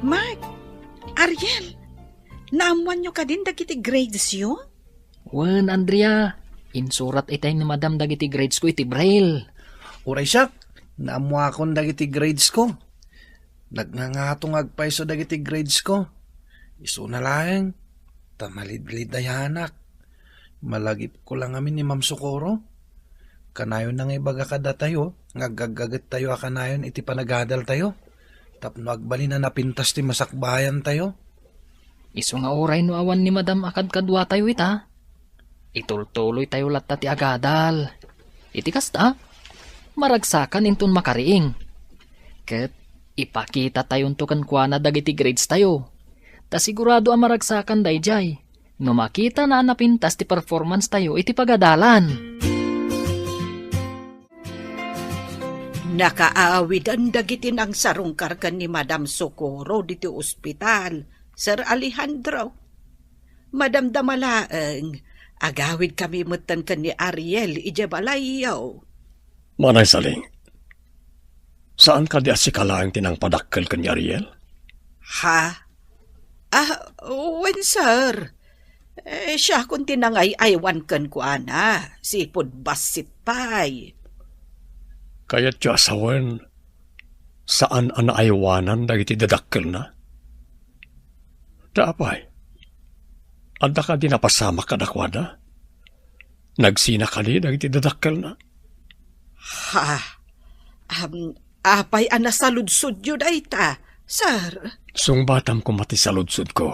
Mark, Ariel, naammoanyo kadin dagiti gradesyo? Wen, Andrea, insurat itay ni Madam dagiti gradesko iti braille. Uray siak, naammoakon dagiti gradesko. Nagngangato nga agpayso dagiti gradesko. Isuna laeng, ta malidlidayanak. Malagipko la ngamin ni Ma'am Socorro. Kanayon nga ibaga kadatayo nga aggaggagettayo a kanayon iti panagadaltayo tapno agbalin a napintas ti masakbayantayo. Isu nga uray no awan ni Madam a kadkaduatayo ita, itultuloytayo latta ti agadal. Iti kasta, maragsakan inton makariing. Ket ipakitatayonto kenkuana dagiti gradestayo. Ta sigurado a maragsakan daydiay no makitana a napintas ti performance tayo iti pagadalan. Nakaawiden dagiti nangsarungkar ken ni Madam Socorro ditoy ospital, Sir Alejandro. Madamdama laeng, agawidkami metten ken ni Ariel idiay balayyo. Manay Saling, saan kadi a sika laeng ti nangpadakkel ken ni Ariel? Ha? Ah, wen, sir. Eh, siakon ti nangay-aywan kenkuana, sipud bassit pay. Kayatyo a sawen, saan a naaywanan dagiti dadakkelna? Ta apay, adda kadi napasamak kadakuada? Nagsina kadi dagiti dadakkelna? Ha? Am, apay a nasaludsodyo dayta, sir? Sungbatam koma ti saludsodko.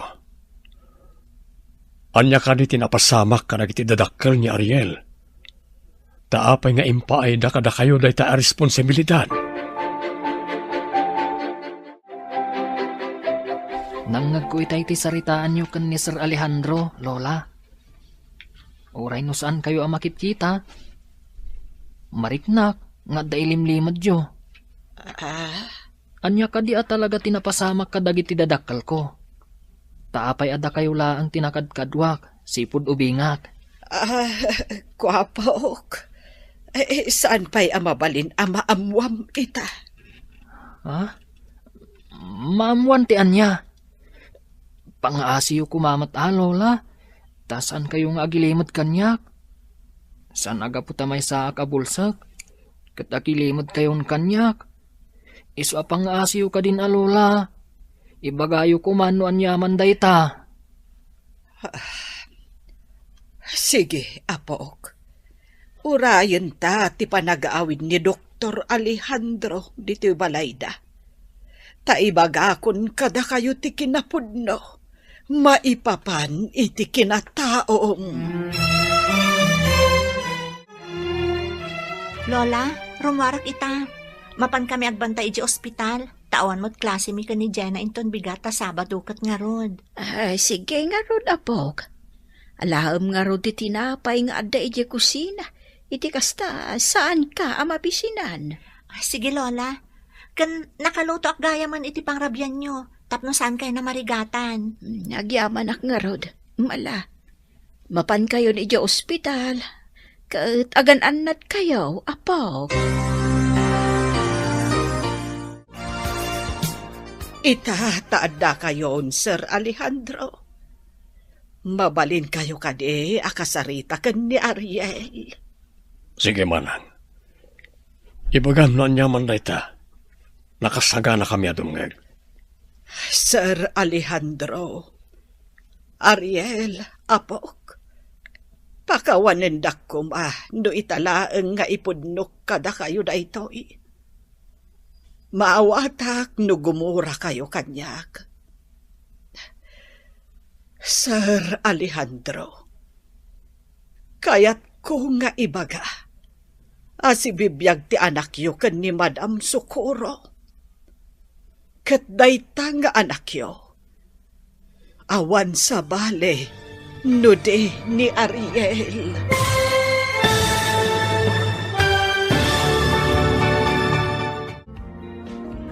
Ania kadi ti napasamak kadagiti dadakkel ni Ariel? Ta apay nga impaayda kadakayo dayta a responsibilidad? Nangngegko itay ti saritaanyo ken ni Sir Alejandro, Lola. Uray no saankayo a makitkita, mariknak nga adda ilimlimedyo. Ah? Ania kadi a talaga ti napasamak kadagiti dadakkelko? Ta apay a dakayo laeng ti nakadkaduak, sipud ubingak? Ah, kuapok. Eh, saan pay a mabalin a maammuam ita? Ha? Maammuan ti ania? Pangaasiyo koma met a, Lola, ta saankayo nga agilimed kaniak. Saan a gapu ta maysaak a bulsek, ket agilimedkayon kaniak. Isu a pangaasiyo kadin a, Lola. Ibagayo koma no aniaman dayta. Sige, apok. Urayenta ti panagaawid ni Doktor Alejandro ditoy balayda. Ta ibagakon kadakayo ti kinapudno maipapan iti kinataom. Lola, rummuarak ita. Mapan kami agbantay idiay ospital. Ta awan met klasemi ken ni Jenna inton bigat ta Sabado ket ngarud. Ay, sige ngarud, apok. Alaem ngarud ti tinapay nga adda idiay kusina. Iti kasta, saanka a mabisinan. Ah, sige, Lola. Ken nakalutoak gayamen iti pangrabianyo, tapno saankayo a marigatan. Hmm, agyamanak ngarud. Mala. Mapankayon idiay ospital, ket agan-annadkayo, apok. Ita ta addakayon, Sir Alejandro. Mabalinkayo kadi a kasarita ken ni Ariel? Sige, manang. Ibagam no aniaman dayta. Nakasaganakami a dumngeg. Sir Alejandro, Ariel, apok, pakawanendak koma no ita laeng nga ipudnok kadakayo daytoy. Maawatak no gumurakayo kaniak. Sir Alejandro, kayatko nga ibaga a sibibiag ti anakyo ken ni Madam Socorro. Ket dayta nga anakyo, awan sabali no di ni Ariel.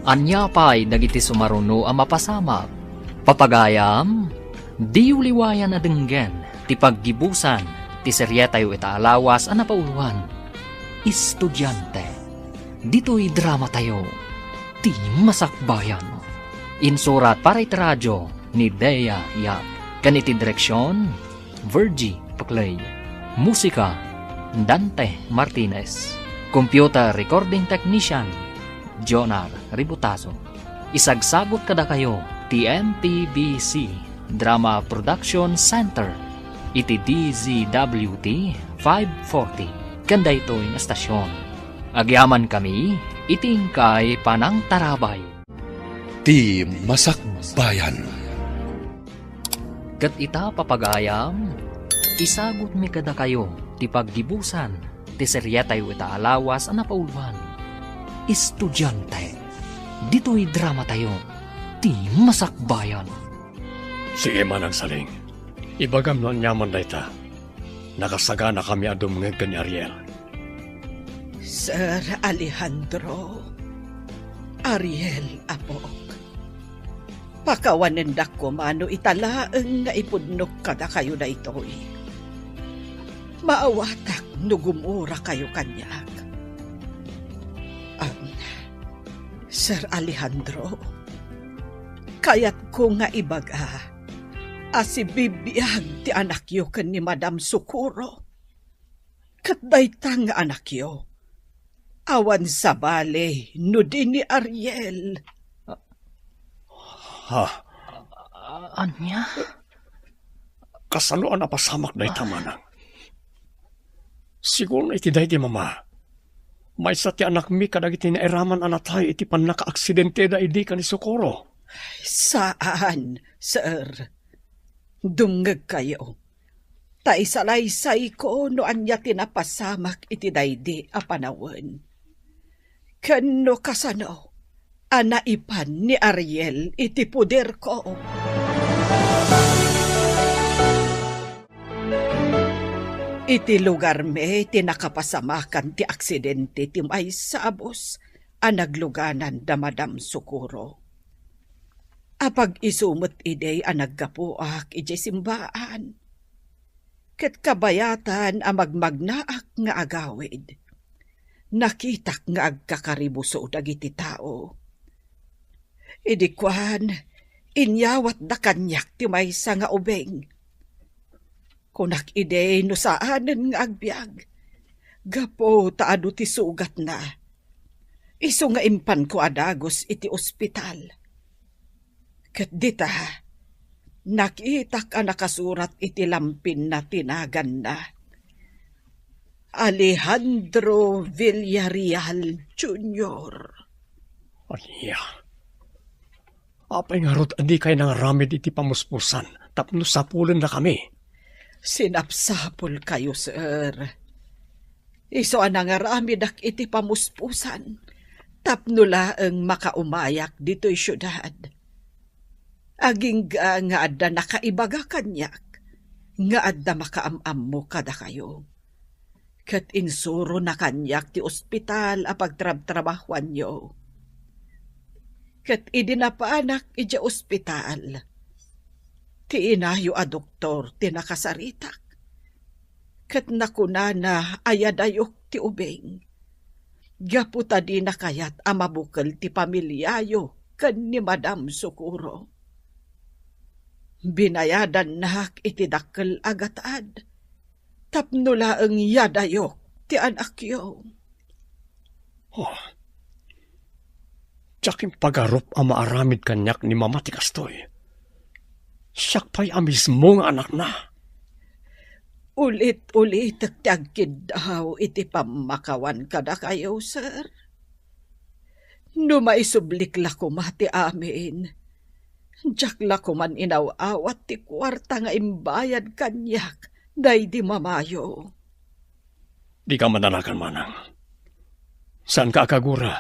Ania pay dagiti sumaruno a mapasamak? Papagayam, diyo liwayan a denggen ti paggibusan ti serietayo ita a lawas a napauloan, Estudiante. Ditoy dramatayo, Ti Masakbayan. Insurat para iti radyo ni Dea Yap. Ken iti direksion, Virgie Paclay. Musika, Dante Martinez. Computer recording technician, Jonar Ributazo. Isagsagut kadakayo ti M P B C Drama Production Center iti D Z W T five forty ken daytoy nga estasion. Agyamankami iti inkay panangtarabay. Ti Masakbayan. Ket ita, papagayam, isagutmi kadakayo ti paggibusan ti serietayo ita a lawas a napauloan, Estudiante. Ditoy dramatayo, Ti Masakbayan. Sige, Manang Saling. Ibagam no aniaman dayta. Nakasaganakami a dumngeg ken ni Ariel. Sir Alejandro, Ariel, apok. Pakawanendak koma no ita laeng nga ipudnok kadakayo daytoy. Maawatak no gumurakayo kaniak. Am, Sir Alejandro, kayatko nga ibaga a sibibiag ti anakyo ken ni Madam Socorro. Ket dayta nga anakyo, awan sabali no di ni Ariel. Ha? Ania? Kasano a napasamak dayta, Manang? Siguro iti daydi, Mama. Maysa ti anakmi kadagiti nairaman a natay iti pannakaaksidenteda idi ken ni Socorro. Saan, sir. Dumngegkayo. Ta isalaysayko no ania ti napasamak iti daydi a panawen. Ken no kasano a naipan ni Ariel iti poderko. Iti lugarmi ti nakapasamakan ti aksidente ti maysa a bus a nagluganan da Madam Socorro. Apag-isu met idi a naggapuak idiay simbaan. Ket kabayatan a magmagnaak nga agawid, nakitak nga agkakaribuso dagiti tao. Idi kuan, inyawatda kaniak ti maysa nga ubing. Kunak idi no saanen nga agbiag, gapu ta adu ti sugatna. Isu nga impanko a dagus iti ospital. Ket dita, nakitak a nakasurat iti lampinna ti naganna, Alejandro Villarreal Junior. Ania? Apay ngarud a dikay nangaramid iti pamuspusan tapno sapulennakami? Sinapsapulkayo, sir. Isu a nangaramedak iti pamuspusan tapno laeng makaumayak ditoy siudad. Agingga nga adda nakaibaga kaniak nga adda makaam-ammo kadakayo. Ket insurona kaniak ti ospital a pagtrabtrabahuanyo. Ket idi napanak idiay ospital, ti inayo a doktor ti nakasaritak. Ket nakunana a yadayok ti ubing, gapu ta dina kayat a mabukel ti pamiliayo ken ni Madam Socorro. Binayadannak iti dakkel a gatad tapno laeng yadayok ti anakyo. Oh, diak impagarup a maaramid kaniak ni Mama ti kastoy. Siak pay a mismo nga anakna. Ulit-ulitek ti agkiddaw iti pammakawan kadakayo, sir. No maisublik la koma ti amin, diak la koman inaw-awat ti kuarta nga imbayad kaniak daydi mamayo. Dika madanagan, manang. Saanka a kagura.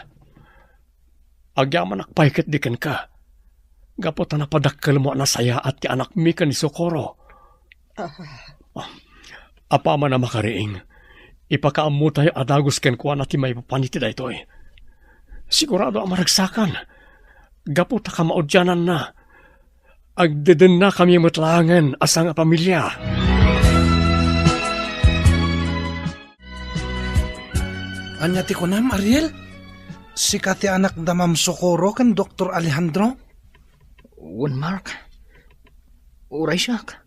Agyamanak pay ketdi kenka, gapu ta napadakkelmo a nasayaat ti anakmi ken ni Socorro. Ah. Ah, apaman a makariing, ipakaammotayo a dagus kenkuana ti maipapan iti daytoy. Sigurado a maragsakan, gapu ta kamaudiananna, agdedennakami met laengen a sangapamilia. Ania ti kunam, Ariel? Sika ti anak da Ma'am Socorro ken Doktor Alejandro? Wen, Mark. Uray siak.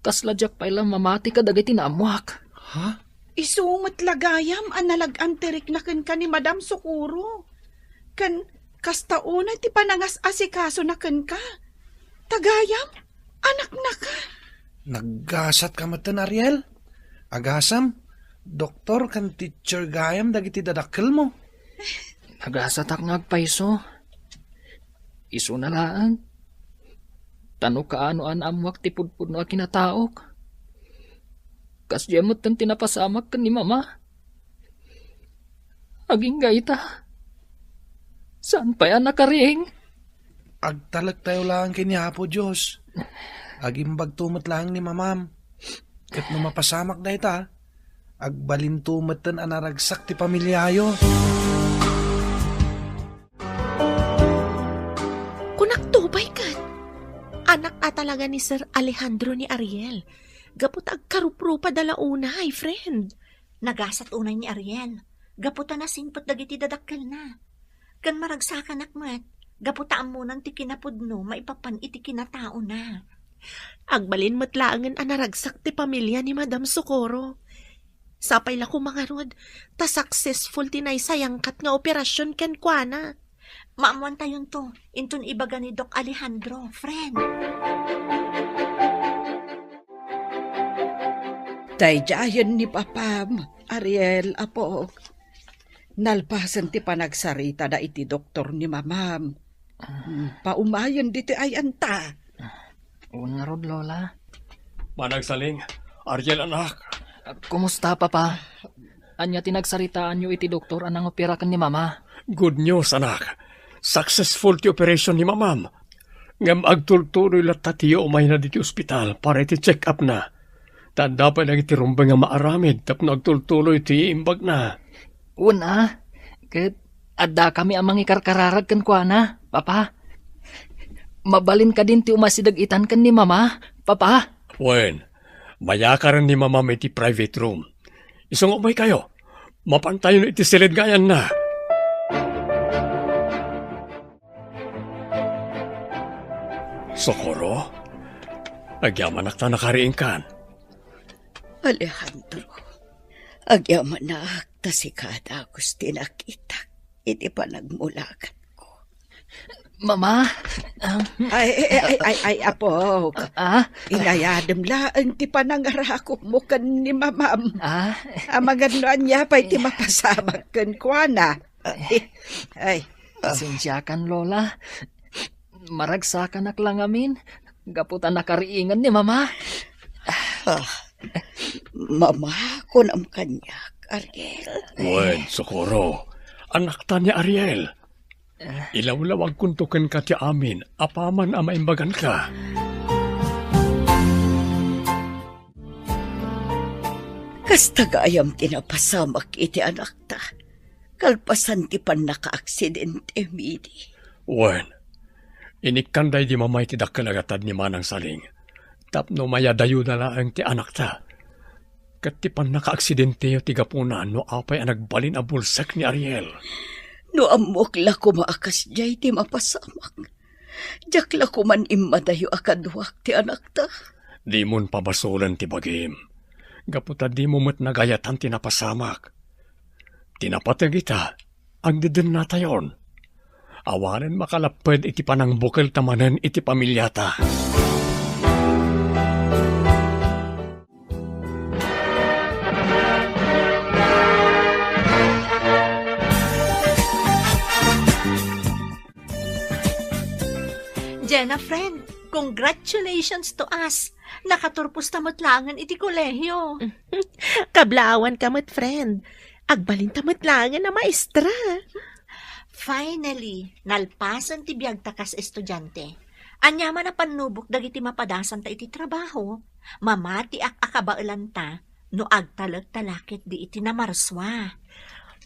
Kasla diak pay la mamati kadagiti naammoak. Ha? Isu met la gayam a nalag-an ti rikna kenka ni Madam Socorro. Ken kasta unay ti panangas-asikasona kenka. Ta gayam, anaknaka. Naggasatka metten, Ariel. Agasam, doktor ken teacher gayam dagiti dadakkelmo. Nagasatak nga agpayso. Isuna laeng. Ta no kaano a naammoak ti pudpudno a kinataok, kasdiay metten ti napasamak ken ni Mama. Agingga ita, saan pay a nakariing? Agtalektayo laeng ken ni Apo Dios. Agimbagto met laeng ni Mamam. Ket no mapasamak dayta, agbalinto metten a naragsak ti pamiliayo. Kunakto pay ket, anak a talaga ni Sir Alejandro ni Ariel. Gapu ta agkaruprupada la unay, friend. Nagasat unay ni Ariel, gapu ta nasingpet dagiti dadakkelna. Ken maragsakanak met, gapu ta ammonan ti kinapudno maipapan iti kinataona. Agbalin met laengen a naragsak ti pamilia ni Madam Socorro. Sapay la koma ngarud, ta successful ti naisayangkat nga operasion kenkuana. Maammoantayonto, inton ibaga ni Doc Alejandro, friend. Daydiayen ni papam, Ariel, apok. Nalpasen ti panagsaritada iti doktor ni mamam. Hmm, paumayen ditoy ay-anta. Wen ngarud, Lola. Managsaling, Ariel, anak. Kumusta, Papa? Ania ti nagsaritaanyo iti doktor a nangopera ken ni Mama? Good news, anak. Successful ti operation ni mamam. Ngem agtultuloy latta ti umayna ditoy ospital para iti check-up-na. Ta adda pay dagiti rumbeng a maaramid tapno agtultuloy ti imbagna. Wen a, ket addakami a mangikarkararag kenkuana, Papa. Mabalin kadin ti umasideg itan ken ni Mama, Papa? Wen, mayakaren ni Mamam iti private room. Isu nga umaykayo. Mapantayon iti siled nga ayanna. Socorro, agyamanak ta nakariingkan. Alejandro, agyamanak ta sika dagus ti nakitak iti panagmulaganko. Mama, ah, Ay, ay, ay, ay, ay, apok. Ah? Inayadem laeng ti panangarakupmo ken ni mamam. Ah? Amangan no ania pay ti mapasamak kenkuana. Ay, ay. Pasensiakan, Lola. Maragsakanak la ngamin, gapu ta nakariingan ni Mama. Ah, Mama, kunam kaniak, Ariel. Wen, Socorro, anakta ni Ariel. Ilawlawagkonto kenka ti amin apaman a maimbaganka. Kasta gayam ti napasamak iti anakta, kalpasan ti pannakaaksidente, Midi. Wen, inikkan daydi Mama iti dakkel a gatad ni Manang Saling tapno mayadayona laeng ti anakta. Ket ti pannakaaksidenteo ti gapuna no apay a nagbalin a bulsek ni Ariel. No ammok la koma a kasdiay ti mapasamak, diak la koman immadayo a kaduak ti anakta. Dimon pabasolen ti bagim, gapu ta dimo met nagayatan ti napasamak. Ti napateg ita, agdedennatayon. Awanen makalapped iti panangbukelta manen iti pamiliata. Jenna, friend, congratulations to us. Nakaturposta met laengen iti kolehio. Kablaawanka met, friend. Agbalinta met laengen a maestra. Finally, nalpasen ti biagta kas estudiante. Ania man a pannubok dagiti mapadasanta iti trabaho, mamatiak a kabaelanta no agtalekta la ketdi iti namarsua.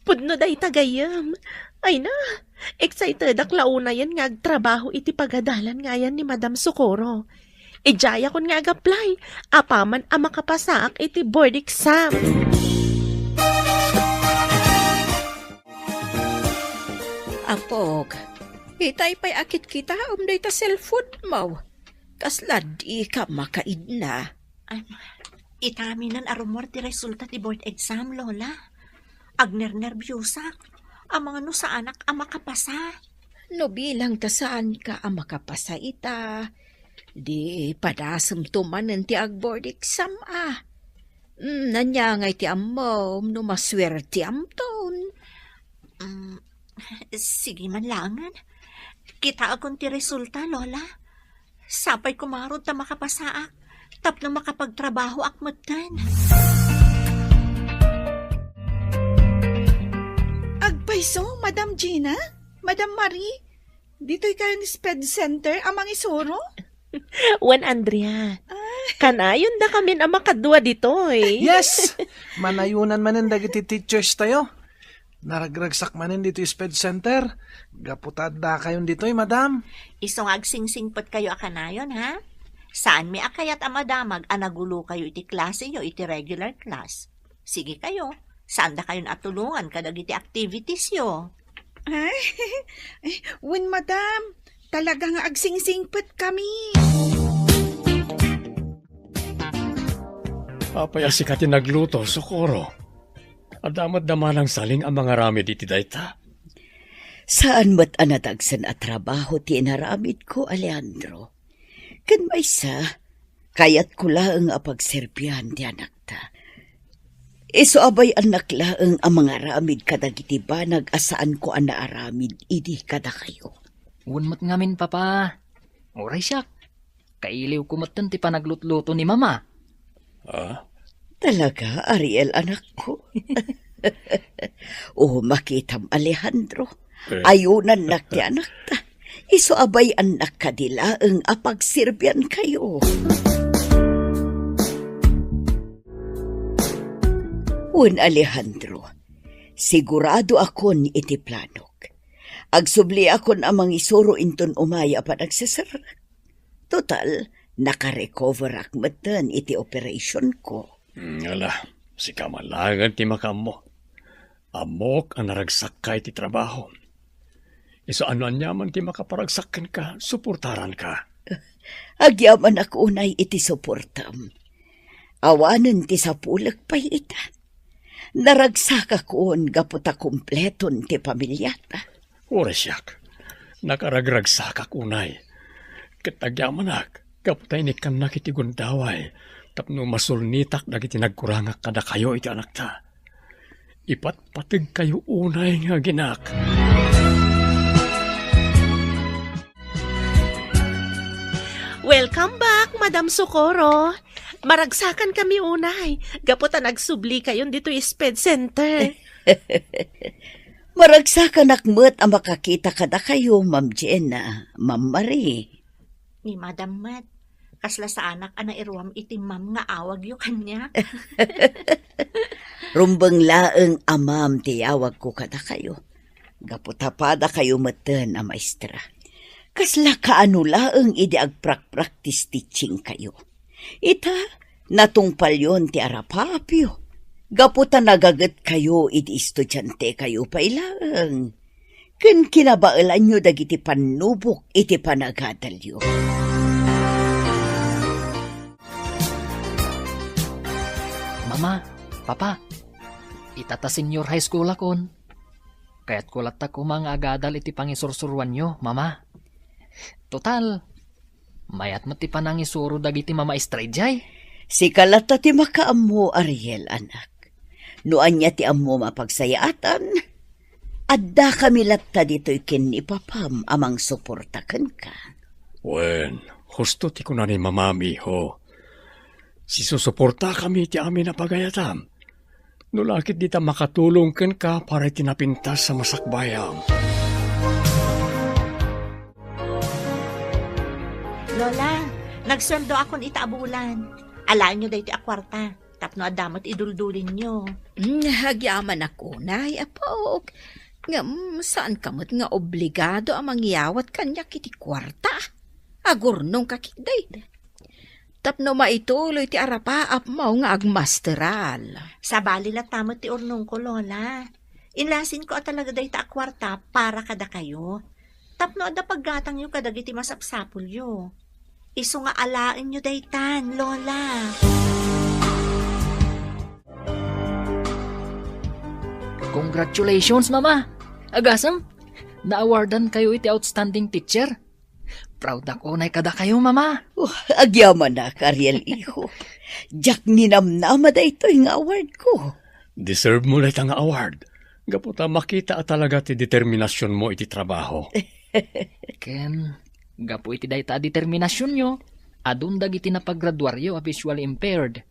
Pudno dayta gayyem. Ay na, excitedak la unayen nga agtrabaho iti pagadalan nga ayan ni Madam Socorro. Idiayakon nga ag-apply, apaman a makapasaak iti board exam. Apok, itay pay a kitkitaem dayta cellphone-mo. Kasla dika makaidna. Ay, itaminen a rummuar ti resulta ti board exam, Lola. Agnernerbiosak. Amangan no saanak a makapasa. No bilang ta saanka a makapasa ita, di padasemto manen ti ag-board exam a. Mm, ania ngay ti ammom no masuerteamton? Mm, sige man laengen. Kitaakon ti resulta, Lola. Sapay koma ngarud ta makapasaak tapno makapagtrabahoak metten. Agpayso, Madam Gina? Madam Marie? Ditoy kayo ni Sped Center a mangisuro? Wen, Andrea, kanayondakamin a makadua ditoy. Yes! Manayunan manen dagiti teachers tayo. Naragragsak manen ditoy SPED Center. Gapu ta addakayon ditoy, madam. Isu nga agsingsingpetkayo a kanayon, ha? Saanmi a kayat a madamag a nagulokayo iti klaseyo iti regular class. Sige kayo, saandakayon a tulongan kadagiti activitiesyo. Ay, ay, wen, madam, talaga nga agsingsingpetkami. Apay a sika ti nagluto, Socorro? Adda met da manang saling a mangaramid iti dayta? Saan met a nadagsen a trabaho ti inaramidko, Alejandro. Ken maysa, kayatko laeng a pagserbian ti anakta. Isu a bay-annak laeng a mangaramid kadagiti banag a saanko a naaramid idi kadakayo. Wen met ngamin, Papa. Uray siak, kailiwko metten ti panaglutluto ni Mama. Ah? Talaga, Ariel, anakko? O, makitam, Alejandro. Eh. Ayunannak ti anakta. Isu a bay-annak kadi laeng a pagserbiankayo. Wen, Alejandro, siguradoakon iti planok. Agsubliakon a mangisuro inton umay a panagseserrek. Total, nakarecoverak metten iti operationko. Hmm, ala, sika man laengen ti makaammo. Ammok a naragsakka iti trabaho. Isu a no aniaman ti makaparagsak kenka, suportaranka. Agyamanak unay iti suportam. Awanen ti sapulek pay ita. Naragsakakon gapu ta kompleton ti pamiliata. Uray siak, nakaragragsakak unay. Ket agyamanak, gapu ta inikkannak iti gundaway tapno masulnitak dagiti nagkurangak kadakayo iti anakta. Ipatpategkayo unay nga aginak. Welcome back, Madam Socorro. Maragsakankami unay, gapu ta nagsublikayon ditoy SPED Center. Maragsakanak met a makakita kadakayo, Ma'am Jenna, Ma'am Marie. Ni Madam met, kasla saanak a nairuam iti ma'am nga awagyo kaniak. Rumbeng laeng a ma'am ti awagko kadakayo. Gapu ta padakayo metten a maestra. Kasla kaano laeng idi agprak-practice teachingkayo. Ita, natungpalyon ti arapaapyo. Gapu ta nagagetkayo idi estudiantekayo pay laeng. Ken kinabaelanyo dagiti pannubok iti panagadalyo. Mama, Papa, ita ta senior high school akon. Kayatko latta koma nga agadal iti pangisursuruanyo, Mama. Total, mayat met ti panangisuro dagiti mamaestra idiay. Sika latta ti makaammo, Ariel, anak. No ania ti ammom a pagsayaatan, addakami latta ditoy ken ni papam a mangsuporta kenka. Wen, husto ti kuna ni mamam, iho. Sisusuportakami iti amin a pagayatam. No la ket dita makatulong kenka para iti napintas a masakbayam. Lola, nagsueldoakon ita a bulan. Alaenyo daytoy a kuarta, tapno adda met iduldulinyo. Mm, agyamanak unay, apok. Ngem, saanka met nga obligado a mangyawat kaniak iti kuarta. Agurnongka ketdi. Tapno maituloy ti arapaapmo nga agmasteral. Sabali latta met ti urnongko, Lola. Inlasinko a talaga dayta a kuarta para kadakayo. Tapno adda paggatangyo kadagiti masapsapulyo. Isu nga alaenyo daytan, Lola. Congratulations, Mama! Agasem, na-awardankayo iti outstanding teacher. Proud ako unay kadakayo, Mama. Oh, agyamanak, Ariel, iho. Diak ninamnama daytoy nga award ko. Deserve mo dayta nga award. Gapu ta makita a talaga ti determinasyonmo iti trabaho. Ken, gapu iti dayta a determinasyonyo, adun dagiti napagraduaryo a visually impaired.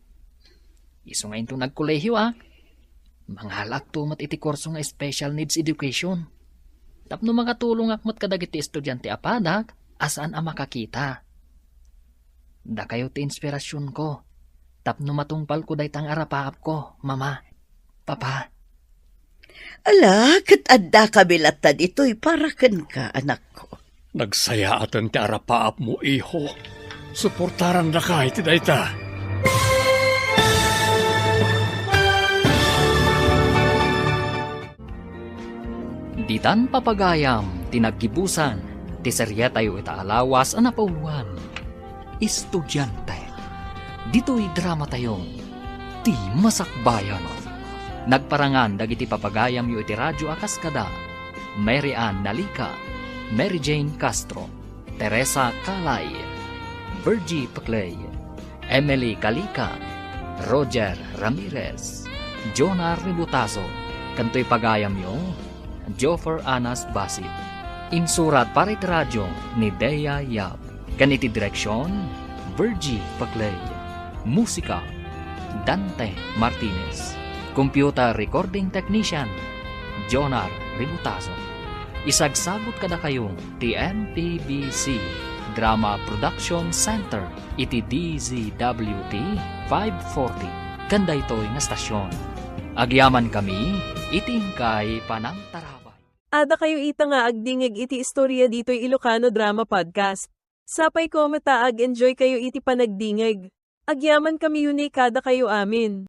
Isu nga inton agkolehioak, mangalakto met iti kurso nga special needs education. Tapno makatulongak met kadagiti estudiante a padak a saan a makakita. Dakayo ti inspirasionko tapno matungpalko dayta nga arapaapko, Mama, Papa. Ala, ket addakami latta ditoy para kenka, anakko. Nagsayaaten ti arapaapmo, iho. Suportarandaka iti dayta. Ditan papagayam ti naggibusan ti serietayo ita a lawas a napauluan, Estudiante. Ditoy dramatayo, Ti Masakbayan. Nagparangan dagiti papagayamyo iti radyo a kas kada Mary Ann Dalica, Mary Jane Castro, Teresa Calay, Virgie Paclay, Emily Calica, Roger Ramirez, Jonah Ributazo, ken toy pagayamyo, Joffer Anas Basit. Insurat para iti radyo ni Dea Yap, ken iti direksion, Virgie Paclay. Musika, Dante Martinez. Computer recording technician, Jonar Ributazo. Isagsagut kadakayo ti M P B C Drama Production Center iti D Z W T five forty ken daytoy nga stasyon. Agyamankami iti inkay panangtarabay. Adda kayo ita nga agdingig iti istorya ditoy Ilocano Drama Podcast. Sapay ko met ta ag-enjoy kayo iti panagdingig. Agyamankami unay kadakayo amin.